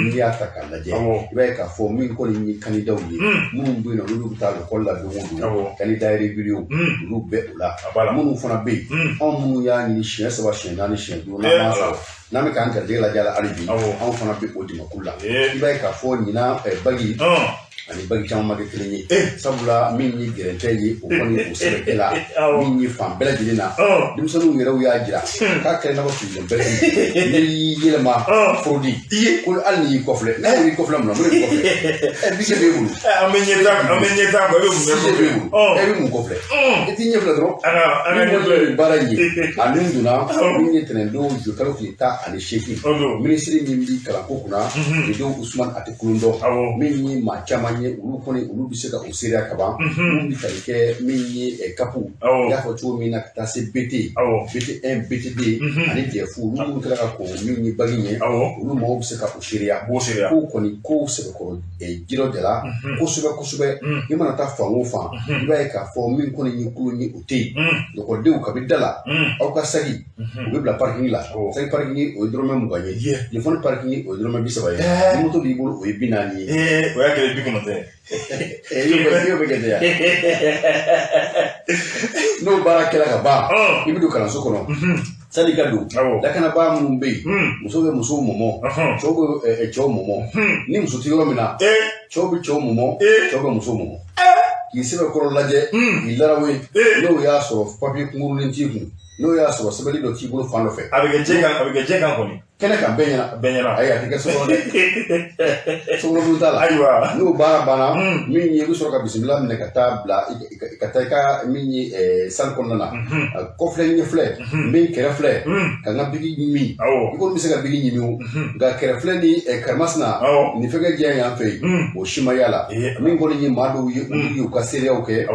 [SPEAKER 1] N'i y'a ta k'a lajɛ, i b'a ye k'a fɔ min kɔni ye kandidaw ye, minnu bɛ yen nɔ n'olu bɛ taa lekɔli la don o don, candidat régulier, olu bɛ o la. Minnu fana bɛ yen, anw minnu y'a ɲini siɲɛ saba, siɲɛ naani, siɲɛ duuru, n'an m'a sɔrɔ, n'an bɛ k'an garijɛgɛ lajɛ la hali bi, anw fana bɛ o jamakulu la. I b'a ye k'a fɔ ɲinan bagi ani bagi caman ma kɛ kelen ye, sabula min ye gɛrɛntɛ ye, o kɔni o sɛbɛkɛ la, min ye fan bɛɛ lajɛlen na, denmisɛnninw yɛrɛw y'a jira k'a kɛra i n'a fɔ fililen bɛrɛ. N'i y'i yɛlɛma fraude ko, hali n'i y'i kɔfilɛ, n'a y'i kɔfilɛ mun na, mun de b'i kɔfilɛ? Ɛ, bise b'e bolo.
[SPEAKER 2] An bɛ ɲɛta, an bɛ ɲɛta kɔ, e bɛ mun kɛ?
[SPEAKER 1] Bise b'e bolo, e bɛ mun kɔfilɛ? I t'i ɲɛ filɛ dɔrɔn.
[SPEAKER 2] An ka
[SPEAKER 1] ɲɛ filɛ. Baara in ye a min donna, min ye tɛnɛndon juillet kalo tile 18, minisiri min bi kalanko kunna, Gedeon Usumani, a tɛ kulon dɔn. Min ye maa caman ye, olu kɔni olu bɛ se ka o seereya kaban, minnu bɛ tali kɛ min ye CAP, i y'a fɔ cogo min na, ka taa se BT, BT 1, BT 2 ani DEF, olu minnu kɛra ka kɔn min ye bagi ɲɛ, olu maaw bɛ se ka o seereya. Ko kɔni ko sɛbɛkɔrɔ jirɔ jala kosɛbɛ kosɛbɛ. I mana taa fan o fan, i b'a ye k'a fɔ min kɔni ye kulon ye, o tɛ yen. Lakɔlidenw kabi da la, aw ka saki u bɛ bila parking la. Saki parking, o ye dɔrɔmɛ 20 ye. Telefɔni parking, o ye dɔrɔmɛ 30 ye. Ni moto b'i bolo, o ye 40 ye.
[SPEAKER 2] O y'a kɛlen 90 ye.
[SPEAKER 1] I y'o bɛ kɛ ten yan. N'o baara kɛra ka ban, i bɛ don kalanso kɔnɔ. Sani i ka don, lakanabaa minnu bɛ yen, muso bɛ musow mɔmɔ, cɛw bɛ cɛw mɔmɔ. Ni muso tɛ yɔrɔ min na, cɛw bɛ cɛw mɔmɔ, cɛw bɛ musow mɔmɔ. K'i sɛbɛn kɔrɔ lajɛ, k'i larawe, n'o y'a sɔrɔ papiye kunkurunin t'i kun, n'o y'a sɔrɔ sɛbɛnni dɔ t'i bolo fan dɔ fɛ.
[SPEAKER 2] A bɛ kɛ jɛ kan, a bɛ kɛ jɛ kan kɔni.
[SPEAKER 1] Kɛnɛ kan, bɛɛ ɲɛna.
[SPEAKER 2] Bɛɛ ɲɛna.
[SPEAKER 1] Ayi, a tɛ kɛ so kɔnɔ dɛ, sokɔnɔ t'a la.
[SPEAKER 2] Ayiwa.
[SPEAKER 1] N'o baara banna, min ye, i bɛ sɔrɔ ka bisimila minɛ ka taa bila ka taa i ka min ye salle kɔnɔna na. Kɔfilɛ, ɲɛfilɛ, min kɛrɛfilɛ, ka n ka bigi ɲimi. I kɔni bɛ se ka bigi ɲimi o, nka kɛrɛfilɛ ni karimasina nin fɛnkɛ diya yan fɛ yen, o si ma y'a la. Min kɔni ye maa dɔw ye, olu y'u ka seereyaw kɛ.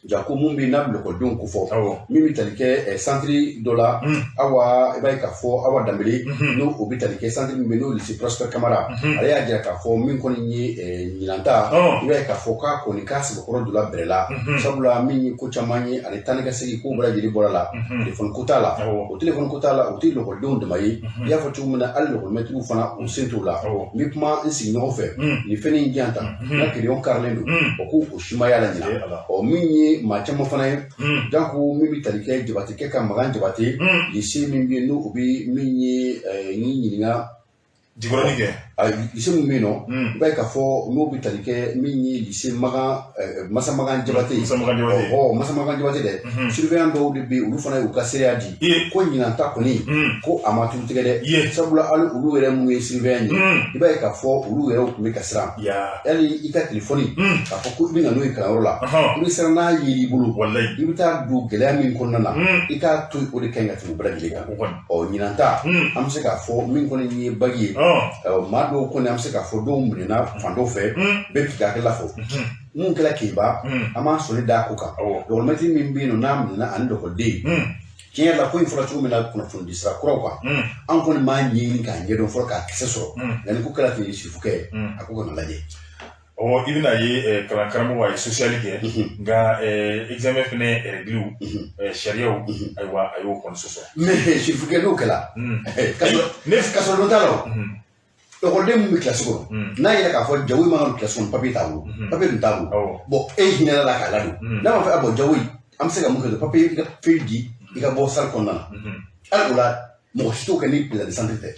[SPEAKER 1] Ja ko mun bɛ yen n'a bɛ lakɔlidenw kofɔ, min bɛ tali kɛ centre dɔ la, awa, i b'a ye k'a fɔ Awa Danbele, n'o o bɛ tali kɛ centre min bɛ n'o lycée Prosper Kamara, ale y'a jira k'a fɔ min kɔni ye ɲinan ta, i b'a ye k'a fɔ k'a kɔni k'a sɛbɛkɔrɔ donna bɛrɛ la, sabula min ye ko caman ye ani taa ni ka segin ko bɛɛ lajɛlen bɔra la. Telefɔni ko t'a la, o telefɔni ko t'a la, o tɛ lakɔlidenw dama ye. I y'a fɔ cogo min na, hali lakɔlimɛtiriw fana u sen t'o la. N bɛ kuma n sigiɲɔgɔn fɛ, nin fɛn in diyan tan, n ka crayon karilen don, o ko o si ma y'a la ɲinan. Ɔ, min ye maa caman fana ye, janko min bɛ tali kɛ Jabatekɛ ka Makan Jabate lycée min bɛ yen, n'o o bɛ min ye ni ɲininka
[SPEAKER 2] Jikɔrɔni kɛ.
[SPEAKER 1] Lycée min bɛ yen nɔ, i b'a ye k'a fɔ n'o bɛ tali kɛ min ye lycée Makan, Masamakan Jabate.
[SPEAKER 2] Masamakan Jabate.
[SPEAKER 1] Ɔ, Masamakan Jabate dɛ, surveillant dɔw de bɛ yen, olu fana y'u ka seereya di ko ɲinan ta kɔni, ko a ma tulu tigɛ dɛ, sabula hali olu yɛrɛ minnu ye surveillant ye, i b'a ye k'a fɔ olu yɛrɛw tun bɛ ka siran. Hali i ka telefɔni, k'a fɔ ko i bɛ na n'o ye kalanyɔrɔ la, i bɛ siran n'a yer'i bolo. I bɛ taa don gɛlɛya min kɔnɔna na, i k'a to yen, o de ka ɲi ka tɛmɛ o bɛɛ lajɛlen kan. Ɔ, ɲinan ta, an bɛ se k'a fɔ min kɔni ye bac ye, maa dɔw kɔni, an bɛ se k'a fɔ dɔw minɛna fan dɔw fɛ, bɛɛ bɛ k'i ka hakilila fɔ. Mun kɛra Keba, an b'an sɔnni da ko kan. Dɔgɔmɛtiri min bɛ yen nɔ, n'a minɛna ani dɔgɔden, tiɲɛ yɛrɛ la, ko in fɔra cogo min na kunnafoni sira kuraw kan, an kɔni m'a ɲɛɲini k'a ɲɛdɔn fɔlɔ k'a kisɛ sɔrɔ. Nka ni ko kɛra ten, sifukɛ, a ko kana lajɛ.
[SPEAKER 2] Ɔ, i bɛna ye kalan karamɔgɔ a ye social kɛ, nka examen fɛnɛ règles, sariyaw, ayiwa, a y'o kɔni sɔsɔ.
[SPEAKER 1] Mais sifukɛ, n'o kɛra ka sɔrɔ dɔ t'a la o, ekɔliden min bɛ kilasi kɔnɔ, n'a yɛrɛ k'a fɔ jago man ka don kilasi kɔnɔ, papiye t'a bolo, papiye dun t'a bolo, bon, e hinɛ la k'a ladon, n'a ma fɔ a bɔn jago in, an bɛ se ka mun kɛ? Papiye, i ka feuille di, i ka bɔ salle kɔnɔna na. Hali o la, mɔgɔ si t'o kɛ ni président de centre tɛ.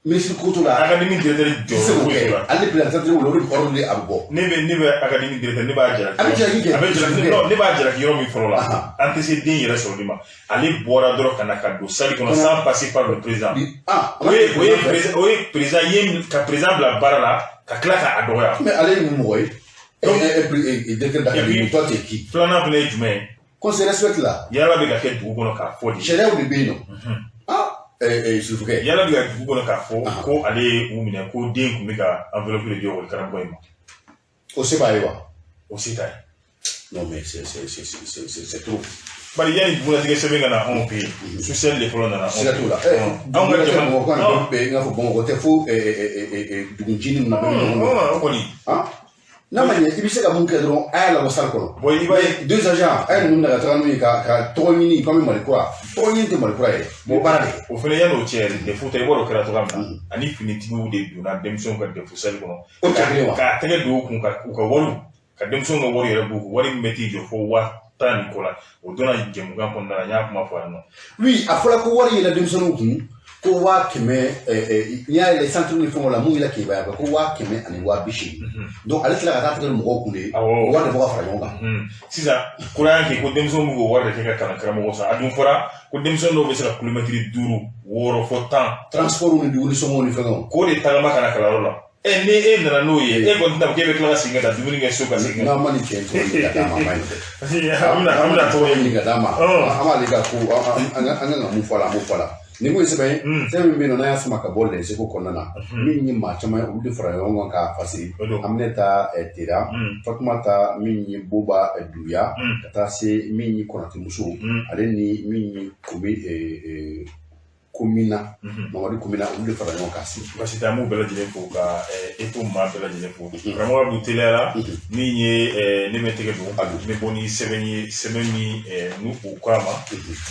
[SPEAKER 1] Minisiri ko t'o la.
[SPEAKER 2] Académie directeur
[SPEAKER 1] jɔyɔrɔ se k'o kɛ. Ale président centre wele, o de bɛ ordre di, a bɛ bɔ.
[SPEAKER 2] Ne bɛ académie directeur, ne b'a jalaki.
[SPEAKER 1] A bɛ jalaki kɛ.
[SPEAKER 2] A bɛ jalaki. Non, ne b'a jalaki yɔrɔ min fɔlɔ la, an tɛ se den yɛrɛ sɔrɔli ma. Ale bɔra dɔrɔn ka na ka don salle kɔnɔ sans passer par le président. O ye président ye ka président bila baara la, ka tila k'a dɔgɔya.
[SPEAKER 1] Mais ale ye mun mɔgɔ ye? Directeur d'académie, toi, t'es qui?
[SPEAKER 2] Filanan fana ye jumɛn ye?
[SPEAKER 1] Qu'on se respecte là.
[SPEAKER 2] Yala bɛ ka kɛ dugu kɔnɔ k'a fɔ de.
[SPEAKER 1] Sariyaw de bɛ yen nɔ. Ah, sufukɛ.
[SPEAKER 2] Yala bɛ ka dugu kɔnɔ k'a fɔ ko ale ye u minɛ, ko den tun bɛ ka enveloppe de di ekɔli karamɔgɔ in ma.
[SPEAKER 1] O se b'a ye wa?
[SPEAKER 2] O se t'a ye.
[SPEAKER 1] Non, mais c'est trop.
[SPEAKER 2] Bari yanni bugunnatigɛ sɛbɛn ka na anw fɛ yen, social de fɔlɔ nana anw
[SPEAKER 1] fɛ yen. Siga t'o la. Anw ka jamana mɔgɔ kan bɛ i n'a fɔ Bamakɔ tɛ fo duguncinin ninnu na, bɛɛ bɛ ɲɔgɔn
[SPEAKER 2] dɔn. O kɔni.
[SPEAKER 1] N'a ma ɲɛ, i bɛ se ka mun kɛ dɔrɔn, a y'a labɔ salle kɔnɔ.
[SPEAKER 2] Bon, i b'a ye.
[SPEAKER 1] Deux agents, a ye ninnu minɛ ka taga n'u ye ka tɔgɔ ɲini k'an bɛ Mali kura. Tɔgɔ ɲini tɛ Mali kura ye. O baara de kɛ.
[SPEAKER 2] O fana, yanni o cɛ, DEF ta, i b'a dɔn o kɛra cogoya min na, ani finitigiw de donna denmisɛnw ka DEF salle kɔnɔ.
[SPEAKER 1] O cɛ kelen wa?
[SPEAKER 2] K'a tɛgɛ don u kun ka u ka wariw, ka denmisɛnw ka wari yɛrɛ b'u kun, wari min bɛ t'i jɔ fo 10 000 ni kɔ la. O donna jɛmukan kɔnɔna la, n y'a kuma fɔ yan nɔ.
[SPEAKER 1] Oui, a fɔra ko wari yɛlɛ denmisɛnninw kun ko 100 000, n'i y'a yɛlɛ centre ni fɛnw la, mun yɛlɛ Keba ko 100 000 ani 80 000. Donc ale tila ka taa tigɛ mɔgɔw kun de. O wari de bɔ ka fara ɲɔgɔn
[SPEAKER 2] kan. Sisan kura y'a kɛ ko denmisɛnw b'u k'o wari de kɛ ka kalan karamɔgɔ san. A dun fɔra ko denmisɛnnin dɔw bɛ se ka kilomɛtiri 5, 6 fɔ 10.
[SPEAKER 1] Transport ni dumuni sɔngɔw ni fɛngɛw.
[SPEAKER 2] K'o de tagama ka na kalanyɔrɔ la. Ɛ, ni e nana n'o ye, e kɔni tɛna fɔ k'e bɛ tila ka segin ka taa dumuni kɛ so ka segin.
[SPEAKER 1] N'an ma nin cɛ tɔgɔ ɲini ka d'a ma, a ma ɲi dɛ.
[SPEAKER 2] An bɛna tɔgɔ
[SPEAKER 1] ɲini ka d'a ma. An b'ale ka ko, an kan ka mun fɔ a la, an b'o fɔ a la. Nin kun ye sɛbɛn ye, sɛbɛn min bɛ yen nɔ, n'an y'a sama ka bɔ Les Échos kɔnɔna na, min ye maa caman ye, olu de fara ɲɔgɔn kan k'a fasiri. Aminata Tera, Fatumata min ye Boba Duya, ka taa se min ye Konate muso, ale ni min ye Komi Komina, Mamadu Komina, olu de fara ɲɔgɔn kan sigi.
[SPEAKER 2] Basi tɛ, an b'u bɛɛ lajɛlen fo ka eto maa bɛɛ lajɛlen fo. Karamɔgɔ Abu, teliyara, min ye ne bɛ tɛgɛ don, n bɛ bɔ ni sɛbɛn ye, sɛbɛn min n'u u ko a ma,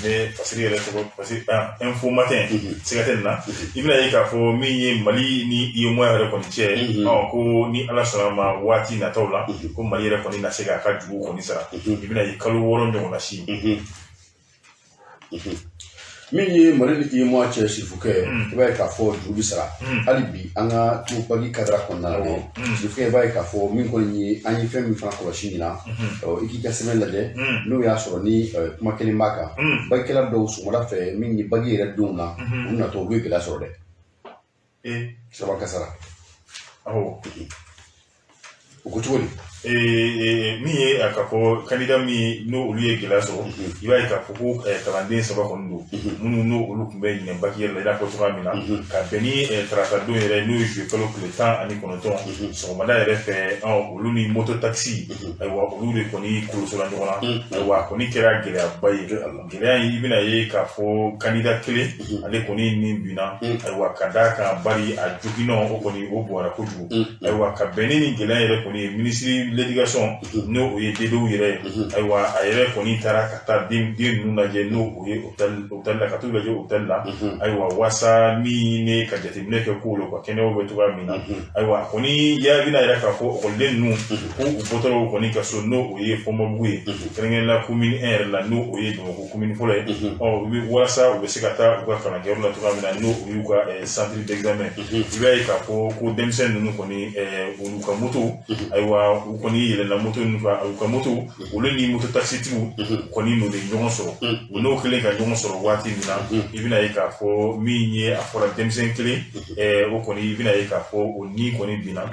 [SPEAKER 2] ne fasiri yɛrɛ tɔgɔ fasiri Info Matin, siga tɛ nin na. I bɛna ye k'a fɔ min ye Mali ni UEMOA yɛrɛ kɔni cɛ, ɔ, ko ni Ala sɔnna a ma, waati nataw la, ko Mali yɛrɛ kɔni na se k'a ka jugu kɔni sara. I bɛna ye kalo 6 ɲɔgɔnna si.
[SPEAKER 1] Min ye Mali ni UEMOA cɛ, sifukɛ, i b'a ye k'a fɔ juru bɛ sara. Hali bi an ka to bac cadre kɔnɔna la dɛ, sifukɛ, i b'a ye k'a fɔ min kɔni ye, an ye fɛn min fana kɔlɔsi ɲinan, i k'i ka sɛbɛn lajɛ, n'o y'a sɔrɔ ni kuma kelen b'a kan. Backɛla dɔw sɔgɔmada fɛ, min ye bac yɛrɛ denw na, u natɔ, olu ye gɛlɛya sɔrɔ dɛ. Siraba kasara. O ko cogo di?
[SPEAKER 2] Min ye a ka fɔ candidat min n'o olu ye gɛlɛya sɔrɔ, i b'a ye k'a fɔ ko kalanden saba kɔni don, minnu n'o olu tun bɛ ɲinɛ bac yɛrɛ la, i n'a fɔ cogoya min na, ka bɛn ni tarata don yɛrɛ, n'o ye juillet kalo tile 19 sɔgɔmada yɛrɛ fɛ, olu ni moto taxi, ayiwa, olu de kɔni kolosola ɲɔgɔn na. Ayiwa, a kɔni kɛra gɛlɛyaba ye. Gɛlɛya in, i bɛna ye k'a fɔ candidat kelen, ale kɔni nin binna, ayiwa, ka d'a kan bari a joginɔ, o kɔni o bɔra kojugu. Ayiwa, ka bɛn ni nin gɛlɛya yɛrɛ kɔni ye, minisiri l'éducation, n'o o ye DDO yɛrɛ ye, ayiwa, a yɛrɛ kɔni taara ka taa den ninnu lajɛ, n'o o ye hôpital la, ka t'u lajɛ hôpital la. Ayiwa, waasa min ne ka jateminɛ kɛ kow la, u ka kɛnɛyaw bɛ cogoya min na. Ayiwa, a kɔni ya bɛna yɛrɛ k'a fɔ ekɔliden ninnu ko u bɔtɔla u kɔni ka so, n'o o ye Fɔnbabugu ye, kɛrɛnkɛrɛnnenya la commune 1 yɛrɛ la, n'o o ye Bamakɔ commune fɔlɔ ye. Ɔ, u bɛ walasa u bɛ se ka taa u ka kalankɛyɔrɔ la cogoya min na, n'o o y'u ka centre d'examen. I b'a ye k'a fɔ ko denmisɛn ninnu kɔni, olu ka moto, ayiwa, u kɔni yɛlɛnna moto ninnu kan. U ka moto, olu ni moto taxitigiw kɔni n'u de ɲɔgɔn sɔrɔ. U n'o kɛlen ka ɲɔgɔn sɔrɔ waati min na, i bɛna ye k'a fɔ min ye a fɔra denmisɛn kelen, o kɔni, i bɛna ye k'a fɔ o ni kɔni binna,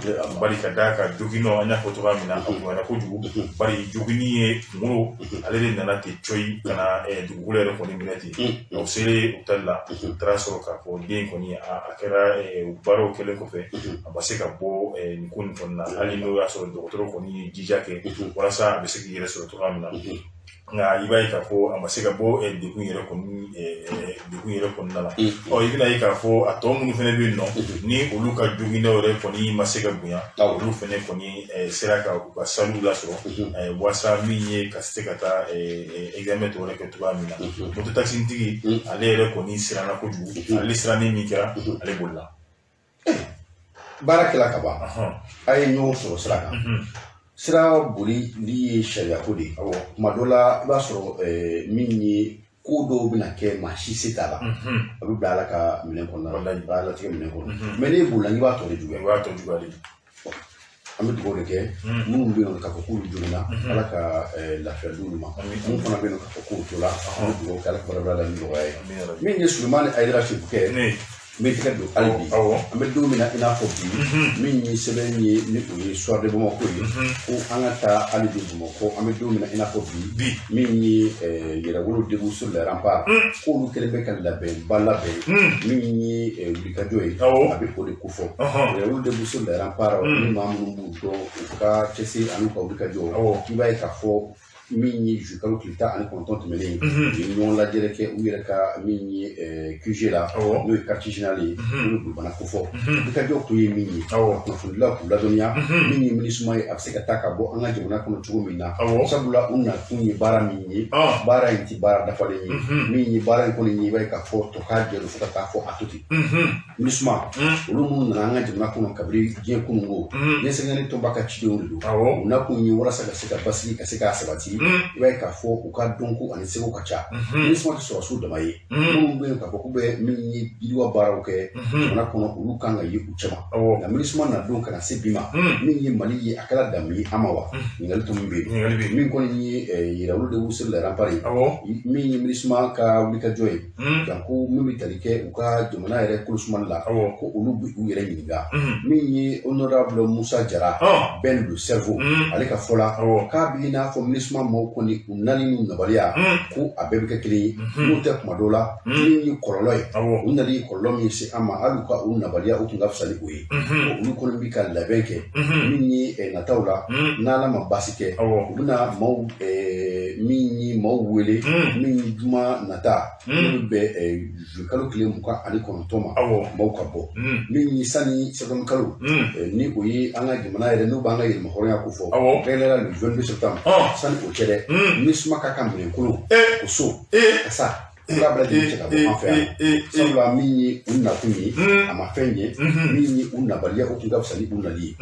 [SPEAKER 2] bari ka d'a kan joginɔ, an y'a fɔ cogoya min na, a bonyana kojugu, bari jogini ye kunkolo, ale de nana ten coyi ka na dugukolo yɛrɛ kɔni minɛ ten. O selen hôpital la, u taara sɔrɔ k'a fɔ den kɔni, a kɛra baaraw kɛlen kɔfɛ, a ma se ka bɔ nin ko nin kɔni na, hali n'o y'a sɔrɔ dɔgɔtɔrɔ kɔni ye jija kɛ walasa a bɛ se k'i yɛrɛ sɔrɔ cogoya min na. Nka i b'a ye k'a fɔ a ma se ka bɔ degun yɛrɛ kɔnɔna la. Ɔ, i bɛna ye k'a fɔ a tɔ minnu fana bɛ yen nɔ, ni olu ka jogindaw yɛrɛ kɔni ma se ka bonya, olu fana kɔni sera ka u ka sallew lasɔrɔ, walasa min ye ka se ka taa examen tɔ wɛrɛ kɛ cogoya min na. Moto taxitigi, ale yɛrɛ kɔni siranna kojugu. Ale siranni min kɛra, ale bolila.
[SPEAKER 1] Baara kɛla ka ban, a ye ɲɔgɔn sɔrɔ sira kan. Sira boli ye sariya ko de ye. Kuma dɔ la, i b'a sɔrɔ min ye ko dɔw bɛna kɛ, maa si se t'a la, a bɛ bila Ala ka minɛn kɔnɔna la, ala latigɛ minɛn kɔnɔ. Mɛ n'e bolila, i b'a tɔ de juguya.
[SPEAKER 2] I b'a tɔ juguya de.
[SPEAKER 1] An bɛ dugawu de kɛ minnu bɛ yen k'a fɔ k'olu joginna, Ala ka lafiya d'olu ma. Minnu fana bɛ yen k'a fɔ k'u tola, an bɛ dugawu kɛ, Ala ka barabara la ni nɔgɔya ye. Min ye Sulemani Ayidara Sefukɛ, n bɛ tɛgɛ don hali bi, an bɛ don min na i n'a fɔ bi, min ye sɛbɛn ye, ni o ye Soir de Bamako ye, ko an ka taa hali bi Bamakɔ, an bɛ don min na i n'a fɔ bi, min ye Yɛrɛwolo Debout sur les remparts, k'olu kɛlen bɛ ka labɛnba labɛn, min ye wulikajɔ ye, a bɛ o de kofɔ. Yɛrɛwolo Debout sur les remparts, ni maa minnu b'u dɔn u ka cɛsiri ani u ka wulikajɔ, i b'a ye k'a fɔ min ye juillet kalo tile 19 tɛmɛnen, u ye ɲɔgɔn lajɛrɛ kɛ u yɛrɛ ka min ye QG la, n'o ye quartier général ye, n'o bɛ Bolibana kofɔ. Wulikajɔ kun ye min ye, kunnafonidilaw k'u ladɔnniya min ye MINUSMA ye, a bɛ se ka taa ka bɔ an ka jamana kɔnɔ cogo min na. Sabula u nakun ye baara min ye, baara in ti baara dafalen ye. Min ye baara in kɔni ye, i b'a ye k'a fɔ tɔ k'a jɛ don fo ka taa fɔ a to ten. MINUSMA, olu minnu nana an ka jamana kɔnɔ kabini diɲɛ kununko, diɲɛ sɛgɛnni tɔnba ka cidenw de don. U nakun ye walasa ka se ka basigi, ka se k'a sabati. I b'a ye k'a fɔ u ka dɔnko ani seko ka ca. MINUSMA tɛ sɔrɔdasiw dama ye. Minnu bɛ yen k'a fɔ k'u bɛ min ye yiriwa baaraw kɛ jamana kɔnɔ, olu kan ka ye u cɛma. Nka MINUSMA na don ka na se bi ma, min ye Mali ye, a kɛra damu ye an ma wa? Ɲininkali tɔ min bɛ yen, min kɔni ye Yɛrɛwolo Debout sur les remparts ye, min ye MINUSMA ka wulikajɔ ye, janko min bɛ tali kɛ u ka jamana yɛrɛ kolosumali la, ko olu bɛ u yɛrɛ ɲininka. Min ye honorable Musa Jara, Ben le cerveau, ale ka fɔ la, k'a b'i n'a fɔ MINUSMA maaw kɔni, u nali n'u nabaliya, ko a bɛɛ bɛ kɛ kelen ye. N'o tɛ, kuma dɔw la, min ye kɔlɔlɔ ye, u nali ye kɔlɔlɔ min se an ma, hali u ka u nabaliya, o tun ka fisa ni o ye. Olu kɔni bɛ ka labɛn kɛ min ye nataw la, n'Ala ma baasi kɛ, u bɛna maaw min ye maaw wele min ye juma nata, minnu bɛ juillet kalo tile 29 ma, maaw ka bɔ min ye sani septembre kalo, ni o ye an ka jamana yɛrɛ, n'o b'an ka yɛrɛma hɔrɔnya ko fɔ, kɛrɛnkɛrɛnnenya la le 22 septembre, sani o cɛ dɛ, MINUSMA ka minɛnkolon o so ka sa k'a bɛɛ lajɛlen cɛ ka bɔ an fɛ yan. Sabula min ye u nakun ye, a ma fɛn ɲɛ. Min ye u nabaliya, o tun ka fisa ni u nali ye.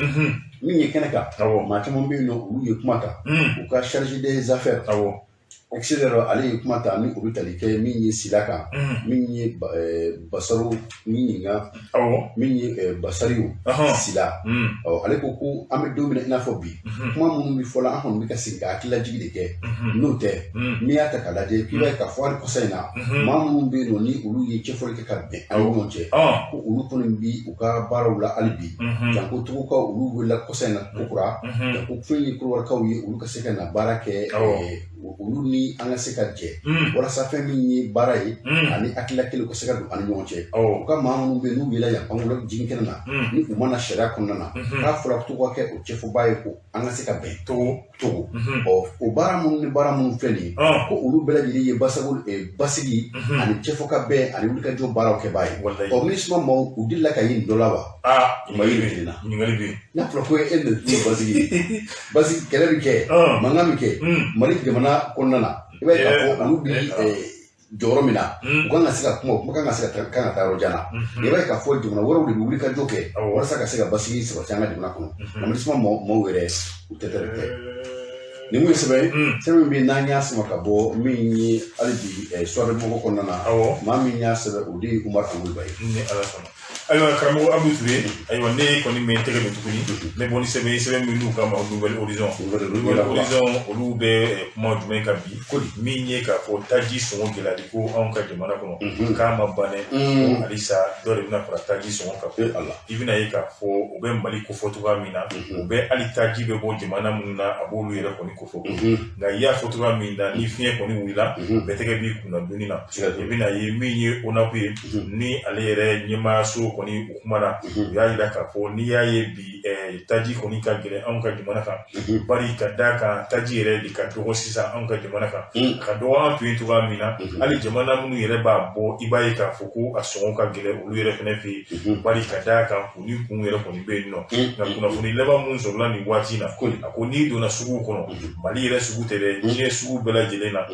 [SPEAKER 1] Min ye kɛnɛ kan, maa caman bɛ yen nɔ, olu ye kuma ta. U ka chargé des affaires extérieures, ale ye kuma ta, ni o bɛ tali kɛ min ye sila kan, min ye Basaru ni ɲininka, min ye Basariw Sila. Ale ko ko an bɛ don min na i n'a fɔ bi, kuma minnu bɛ fɔ la, an kɔni bɛ ka segin ka hakililajigi de kɛ. N'o tɛ, n'i y'a ta k'a lajɛ, k'i b'a ye k'a fɔ hali kɔsa in na, maa minnu bɛ yen nɔ, ni olu ye cɛfɔli kɛ ka bɛn an ni ɲɔgɔn cɛ, ko olu kɔni bi u ka baaraw la hali bi, janko Togokaw, olu wulila kɔsa in na kokura, janko fɛn ye Kɔdiwarikaw ye, olu ka se ka na baara kɛ. olu ni an ka se ka jɛ walasa fɛn min ye baara ye ani hakilila kelen ka se ka don an ni ɲɔgɔn cɛ. U ka maa minnu bɛ yen n'u yela yan pankurun jigin kɛnɛ na, ni u ma na sariya kɔnɔna na, k'a fɔra to ka kɛ o cɛfɔba ye ko an ka se ka bɛn. Togo. Ɔ, o baara minnu ni baara minnu filɛ nin ye, ko olu bɛɛ lajɛlen ye basigi ani cɛfɔ ka bɛn ani wulikajɔ baaraw kɛbaa ye. Ɔ, MINUSMA maaw, u delila ka ye nin dɔ la wa?
[SPEAKER 2] Aa.
[SPEAKER 1] U ma ye nin kelen na.
[SPEAKER 2] Ɲininkali bɛ yen.
[SPEAKER 1] N'a fɔra ko e de tun ye basigi ye, basigi kɛlɛ bɛ kɛ, mankan bɛ kɛ Mali jamana kɔnɔna na, i b'a ye k'a fɔ olu bi jɔyɔrɔ min na, u kan ka se ka kuma, kuma kan ka se ka kan ka taa yɔrɔ jan na. I b'a ye k'a fɔ jamana wɛrɛw de bɛ wuli ka jɔ kɛ walasa ka se ka basigi sabati an ka jamana kɔnɔ. Nka MINUSMA maaw yɛrɛ, u tɛ tɛrɛ tɛ. Nin kun ye sɛbɛn ye, sɛbɛn min bɛ yen n'an y'a sama ka bɔ min ye hali bi Soir de Bamako kɔnɔna na. Maa min y'a sɛbɛn, o de ye Umaru Anguluba ye.
[SPEAKER 2] Ni Ala sɔnna. Ayiwa, karamɔgɔ Abu Ture, ayiwa, ne kɔni bɛ n tɛgɛ don tuguni, n bɛ bɔ ni sɛbɛn ye, sɛbɛn min n'u k'a ma Nouvel Horizon. Nouvel Horizon, olu bɛ kuma jumɛn kan bi? Min ye k'a fɔ taji sɔngɔ gɛlɛyali ko anw ka jamana kɔnɔ, k'a ma ban dɛ, ko halisa dɔ de bɛna fara taji sɔngɔ kan. I bɛna ye k'a fɔ u bɛ Mali kofɔ cogoya min na, u bɛ hali taji bɛ bɔ jamana minnu na, a b'olu yɛrɛ kɔni kofɔ. Nka i y'a fɔ cogoya min na, ni fiɲɛ kɔni wulila, bɛɛ tɛgɛ b'i kunna doni na. I bɛna ye min ye ONAP ye, ni ale yɛrɛ ɲɛmaayaso kɔni, u kumana, u y'a jira k'a fɔ n'i y'a ye bi taji kɔni ka gɛlɛn anw ka jamana kan, bari ka d'a kan taji yɛrɛ de ka dɔgɔ sisan anw ka jamana kan. A ka dɔgɔ an fɛ yen cogoya min na, hali jamana minnu yɛrɛ b'a bɔ, i b'a ye k'a fɔ ko a sɔngɔ ka gɛlɛn olu yɛrɛ fɛnɛ fɛ yen, bari ka d'a kan kun ni kun yɛrɛ kɔni bɛ yen nɔ. Nka kunnafoni laban minnu sɔrɔla nin waati in na, a ko n'i donna suguw kɔnɔ, Mali yɛrɛ sugu tɛ dɛ, diɲɛ sugu bɛɛ lajɛlen na,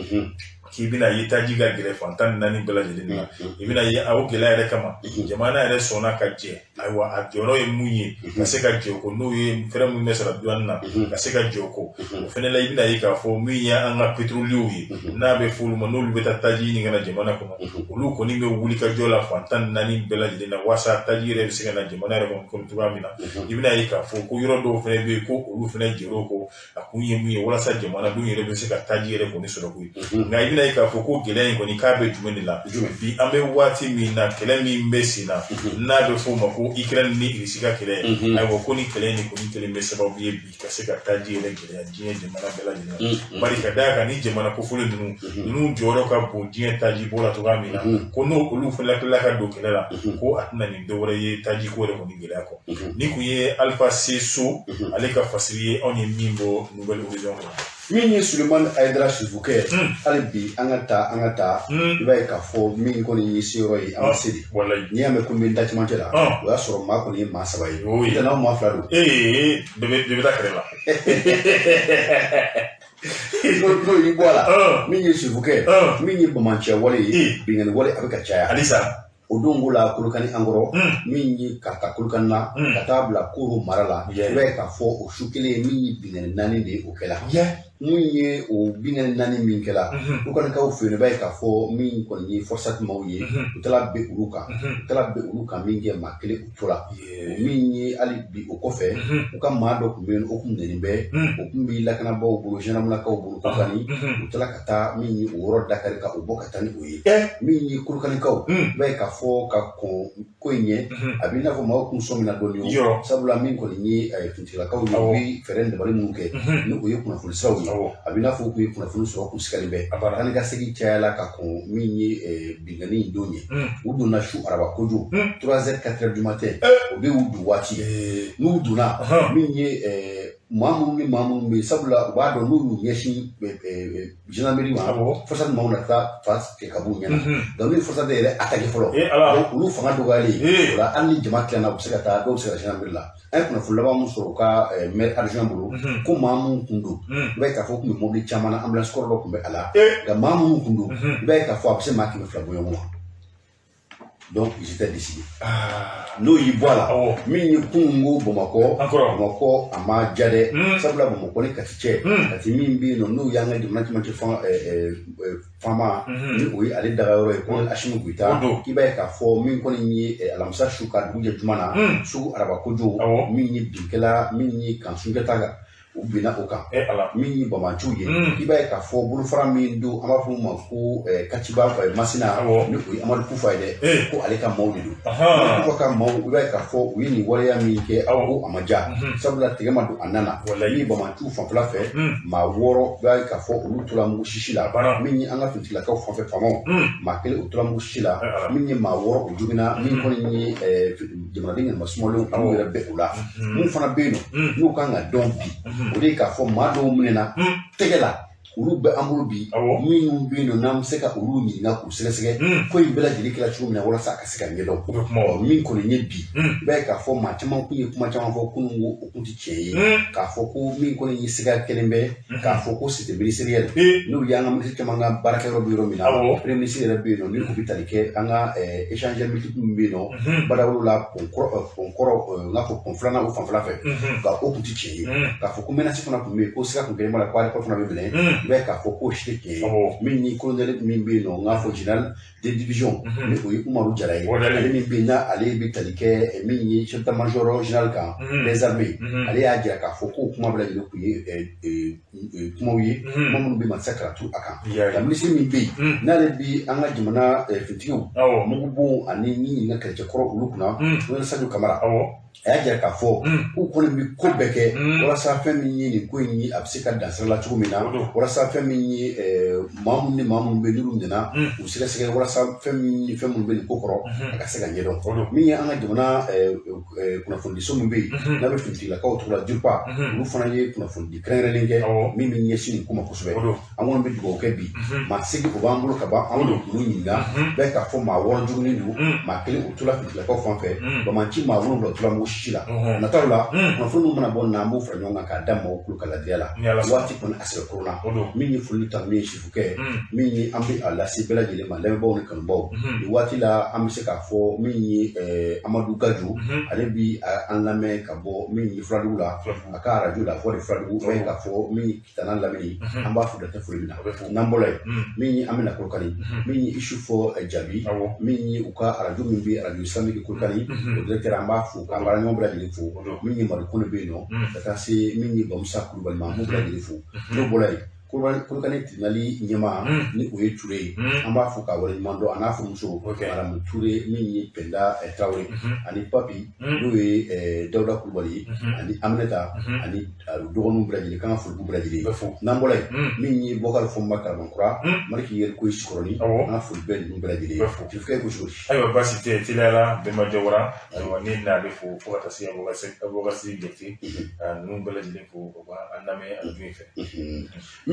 [SPEAKER 2] k'i bɛna ye taji ka gɛlɛn fan 14 bɛɛ lajɛlen na. I bɛna ye o gɛlɛya yɛrɛ kama, jamana yɛrɛ sɔnna ka jɛ. Ayiwa, a jɔyɔrɔ ye mun ye ka se ka jɛ o kɔ, n'o ye fɛɛrɛ minnu bɛ sara douane na, ka se ka jɛ o kɔ. O fɛnɛ la, i bɛna ye k'a fɔ min ye an ka pétroliers ye, n'a bɛ fɔ olu ma, n'olu bɛ taa taji ɲini ka na jamana kɔnɔ, olu kɔni bɛ wuli ka jɔ la fan 14 bɛɛ lajɛlen na walasa taji yɛrɛ bɛ se ka na jamana yɛrɛ kɔnɔ cogoya min na. I bɛna ye k'a fɔ ko yɔrɔ dɔw fɛnɛ bɛ yen ko olu fɛnɛ jɛr'o kɔ. A kun ye mun ye? Walasa jamanadenw yɛrɛ bɛ se ka taji yɛrɛ kɔni sɔrɔ koyi. Nka i bɛna ye k'a fɔ ko gɛlɛya in kɔni, k'a bɛ jumɛn de la bi? An bɛ waati min na, kɛlɛ min bɛ sen na, n'a bɛ f'o ma ko Ukraine ni Russie ka kɛlɛ, ayiwa, ko ni kɛlɛ in kɔni kelen bɛ sababu ye bi ka se ka taji yɛrɛ gɛlɛya diɲɛ jamana bɛɛ lajɛlen na, bari ka d'a kan ni jamana kofɔlen ninnu jɔyɔrɔ ka bon diɲɛ taji bɔ la cogoya min na, ko n'o olu fana tilala ka don kɛlɛ la, ko a tɛna nin dɔwɛrɛ ye taji ko yɛrɛ kɔni gɛlɛya kɔ. Ni kun ye Alpha C So, ale ka fasiri ye anw ye min bɔ Nouvel Horizon kɔnɔ.
[SPEAKER 1] Min ye Sulemani Hayidara Sufukɛ, hali bi an ka taa, an ka taa, i b'a ye k'a fɔ min kɔni ye seyɔrɔ ye, an ma se de. N'i y'a mɛn ko n bɛ n da cɛmancɛ la, o y'a sɔrɔ maa kɔni ye maa saba ye. I n'aw maa fila don.
[SPEAKER 2] Ee, bɛɛ bɛ taa kɛlɛ la.
[SPEAKER 1] N'o y'i bɔ a la, min ye Sufukɛ, min ye bamanciya wale ye, binkanni wale, a bɛ ka caya
[SPEAKER 2] halisa.
[SPEAKER 1] O don ko la, Kolokani an kɔrɔ, min ye ka taa Kolokani na ka taa bila Koro mara la, i b'a ye k'a fɔ o su kelen, min ye binkanni naani de ye o kɛla. Mun ye o binkanni naani min kɛla Kolokanikaw fɛ yen, i b'a ye k'a fɔ min kɔni ye FORSAT maaw ye, u taara bin olu kan, u taara bin olu kan min kɛ, maa kelen u tora. Min ye hali bi o kɔfɛ, u ka maa dɔ tun bɛ yen, o tun minɛnen bɛ, o tun bɛ lakanabaaw bolo, gendarmelakaw bolo Kolokani, u taara ka taa min ye o yɔrɔ dakari ka o bɔ ka taa ni o ye. Min ye Kolokanikaw, i b'a ye k'a fɔ ka kɔn ko in ɲɛ, a b'i n'a fɔ maaw kun sɔmina dɔɔnin o, sabula min kɔni ye finitigilakaw ye, u bɛ fɛɛrɛ ni dabali minnu kɛ, ni o ye kunnafoni siraw ye, a b'i n'a fɔ u kun ye kunnafoni sɔrɔ, kun sigalen bɛ. Taa ni ka segin cayala ka kɔn min ye binkanni in don ɲɛ. U donna su araba kojugu, 3 heures 4 heures du matin, o de y'u don waati ye. N'u donna, min ye maa minnu ni maa minnu bɛ yen, sabula u b'a dɔn n'u y'u ɲɛsin gendarmerie ma, FORSAT maaw na taa fa tigɛ ka b'u ɲɛna. Nka n'u ye FORSAT yɛrɛ attaqué fɔlɔ, donc olu fanga dɔgɔyalen o la, hali ni jama tilanna, u bɛ se ka taa, dɔw bɛ se ka gendarmerie la. An ye kunnafoni laban min sɔrɔ u ka maire adjoint bolo, ko maa minnu kun don, i b'a ye k'a fɔ u tun bɛ mobili caman na, ambulance kɔrɔ dɔ tun bɛ a la. Nka maa minnu kun don, i b'a ye k'a fɔ a bɛ se maa 200 bɔɲɔgɔn ma. Donc ils étaient décidés. N'o y'i bɔ a la, min ye kununko Bamakɔ, Bamakɔ a ma ja dɛ, sabula Bamakɔ ni Kati cɛ, Kati min bɛ yen nɔ, n'o y'an ka jamana cɛmancɛ faama, ni o ye ale dagayɔrɔ ye, colonel Asimi Goyita, k'i b'a ye k'a fɔ min kɔni ye alamisa su ka dugu jɛ juma na, sugu araba kojugu, min ye binkɛla, min ye kan Sunjata kan. U binna o kan. Min ye bamaciw ye, i b'a ye k'a fɔ bolofara min don, an b'a fɔ o ma ko Katiba Masina, ni o ye Amadu Kufa ye dɛ, ko ale ka maaw de don. Amadu Kufa ka maaw, i b'a ye k'a fɔ u ye nin waleya min kɛ, ko a ma diya, sabula tigɛ ma don a na na. Min ye bamaciw fanfɛla fɛ, maa 6, i b'a ye k'a fɔ olu tora mugu sisi la. Min ye an ka finitigilakaw fanfɛ faamaw, maa 1 o tora mugu sisi la. Min ye maa 6 o joginna. Min kɔni ye jamanaden ɲɛnama sumalenw, olu yɛrɛ bɛ o la. Mun fana bɛ yen nɔ n'o kan ka dɔn bi, o de ye k'a fɔ maa dɔw minɛna tɛgɛ la, olu bɛ an bolo bi, minnu bɛ yen nɔ n'an bɛ se ka olu ɲininka k'u sɛgɛsɛgɛ ko in bɛɛ lajɛlen kɛra cogo min na, walasa a ka se ka ɲɛdɔn. Min kɔni ye bi, i b'a ye k'a fɔ maa caman kun ye kuma caman fɔ kunun ko o kun tɛ tiɲɛ ye, k'a fɔ ko min kɔni ye siga kelen bɛ k'a fɔ ko cité ministérielle, n'o ye an ka minisiri caman ka baarakɛyɔrɔ bɛ yɔrɔ min na, premier ministre yɛrɛ bɛ yen nɔ, ni o bɛ tali kɛ an ka échangeur multiple min bɛ yen nɔ Badawolo la, pont kɔrɔ, n k'a fɔ pont filanan o fanfɛla fɛ, nka o kun tɛ tiɲɛ ye. K'a fɔ ko menace fana tun bɛ yen, ko siga kun kelen b'a la ko aéroport fana bɛ minɛ, i b'a ye k'a fɔ k'o si tɛ tiɲɛ ye. Min ni colonel min bɛ yen nɔ, n k'a fɔ général de division, ni o ye Umaru Jara ye, ale min bɛ yen n'ale bɛ tali kɛ min ye chef d'état-major général kan des armées, ale y'a jira k'a fɔ k'o kuma bɛɛ lajɛlen kun ye kumaw ye, kuma minnu bɛ yen maa tɛ se ka turu a kan. Nka minisiri min bɛ yen n'ale bi an ka jamana finitigiw mugubon ani min ka kɛlɛcɛkɔrɔ olu kunna, n'o ye Sadio Kamara, a y'a jira k'a fɔ k'u kɔni bɛ ko bɛɛ kɛ walasa fɛn min ye nin ko in ye, a bɛ se ka dan sira la cogo min na, walasa fɛn min ye maa minnu ni maa minnu bɛ n'olu nana u sɛgɛsɛgɛ, walasa fɛn min ni fɛn minnu bɛ nin ko kɔrɔ, a ka se ka ɲɛdɔn. Min ye an ka jamana kunnafonidiso min bɛ yen n'a bɛ finitigilakaw tɔgɔ la DIRPA, olu fana ye kunnafonidi kɛrɛnkɛrɛnnen kɛ min bɛ ɲɛsin nin ko ma kosɛbɛ. An kɔni bɛ dugawu kɛ bi, maa 8 o b'an bolo ka ban, an bɛ olu ɲininka bɛɛ k'a fɔ maa 6 joginnen don, maa 1 o tora finitigilakaw fan fɛ, bamanci maa 7 tora mugu sisi la. Nataw la, kunnafoni minnu mana bɔ na, an b'o fara ɲɔgɔn kan k'a da maaw tulo ka ladiriya la. Waati kɔni a sɛbɛ koronna. Min ye foli ta, min ye sifukɛ min ye, an bɛ a lase bɛɛ lajɛlen ma, lamɛnbaaw ni kanubaw. Nin waati la, an bɛ se k'a fɔ min ye Amadu Gajo, ale bi an lamɛn ka bɔ min ye Fuladugu la, a ka arajo la fɔ de Fuladugu, o ye k'a fɔ min ye Kitana lamini, an b'a fo dantɛ foli min na. N'an bɔra yen, min ye an bɛna Kolokani, min ye Isufu Jaabi, min ye u ka arajo min bɛ arajo islamique Kolokani, o directeur, an b'a fo k'an baara ɲɔgɔn bɛɛ lajɛlen fo. Min ye Madu Kone bɛ yen nɔ, ka taa se min ye Bamusa Kulubali ma, an b'u bɛɛ lajɛlen fo. N'o bɔra yen, Kolokani tribunal ɲɛmaa, ni o ye Ture ye, an b'a fo k'a waleɲuman dɔn, a n'a furumuso Madamu Ture, min ye Penda Tarawele, ani Papi, n'o ye Dawuda Kulubali ye, ani Aminata, ani dɔgɔninw bɛɛ lajɛlen, k'an ka foli b'u bɛɛ lajɛlen ye. N'an bɔra yen, min ye Bɔkari Fɔnba Kalabankura, Maliki Yɛrɛ Koyi Sikɔrɔni, an ka foli bɛɛ ninnu bɛɛ lajɛlen ye. Tifukɛ ko cogo di?
[SPEAKER 2] Ayiwa, baasi tɛ, teliyala Bɛnba Jawara. Ayiwa, ne n'ale fo fo ka taa se Abubakar Jakite, ninnu bɛɛ lajɛlen fo u ka an lamɛn arajo in fɛ.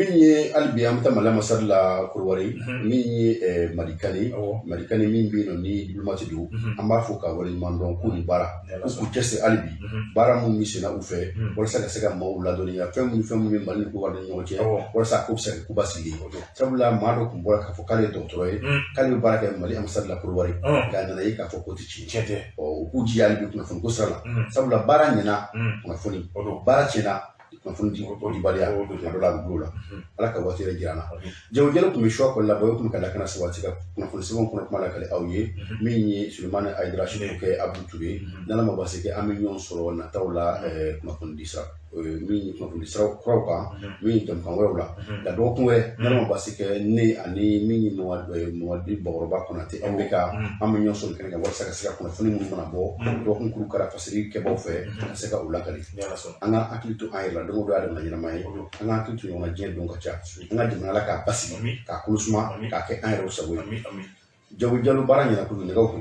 [SPEAKER 1] Min ye hali bi an bɛ taa Mali ambassade la Korowari, min ye Madikani, Madikani min bɛ yen nɔ ni diplomate don, an b'a fɔ k'a waleɲuman dɔn k'u ni baara, k'u cɛsiri hali bi baara minnu bɛ senna u fɛ walasa ka se ka maaw ladɔnniya fɛn minnu fɛn minnu bɛ Mali ni Korowari ni ɲɔgɔn cɛ, walasa ko bɛ se ka kɛ ko basigilen ye. Sabula maa dɔ tun bɔra k'a fɔ k'ale ye dɔgɔtɔrɔ ye, k'ale bɛ baara kɛ Mali ambassade la Korowari, nka a nana ye k'a fɔ k'o tɛ tiɲɛ. U k'u jija hali bi kunnafoni ko sira la, sabula baara ɲɛna kunnafoni, baara tiɲɛna kunnafoni dibaliya, a dɔ la a bɛ bul'o la. Ala ka waati yɛrɛ jira an na. Jagojɛla tun bɛ suwa kɔli labɔ, o tun bɛ ka lakana sabati ka kunnafoni sɛbɛnw kɔnɔ kuma lakale aw ye. Min ye Sulemani Ayidara Sifukɛ Abu Ture, n'Ala ma baasi kɛ, an bɛ ɲɔgɔn sɔrɔ nataw la kunnafoni di sira min ye kunnafoni sira kuraw kan, min ye jamukan wɛrɛw la. Nka dɔgɔkun wɛrɛ, n'Ala ma baasi kɛ, ne ani min ye Mamadi Bakɔrɔba Konate MBK, an bɛ ɲɔgɔn sɔrɔ kɛnɛ kan walasa ka se ka kunnafoni minnu mana bɔ dɔgɔkun kuru kara fasiri kɛbaw fɛ, ka se ka u lakale. An ka hakili to an yɛrɛ la, don o don adama ɲɛnama ye, an ka hakili to ɲɔgɔn na, diɲɛ don ka ca. An ka jamana la k'a basigi, k'a kolo suma, k'a kɛ an yɛrɛw sago ye. Jago jalo baara ɲɛna kojugu, nɛgɛw ko.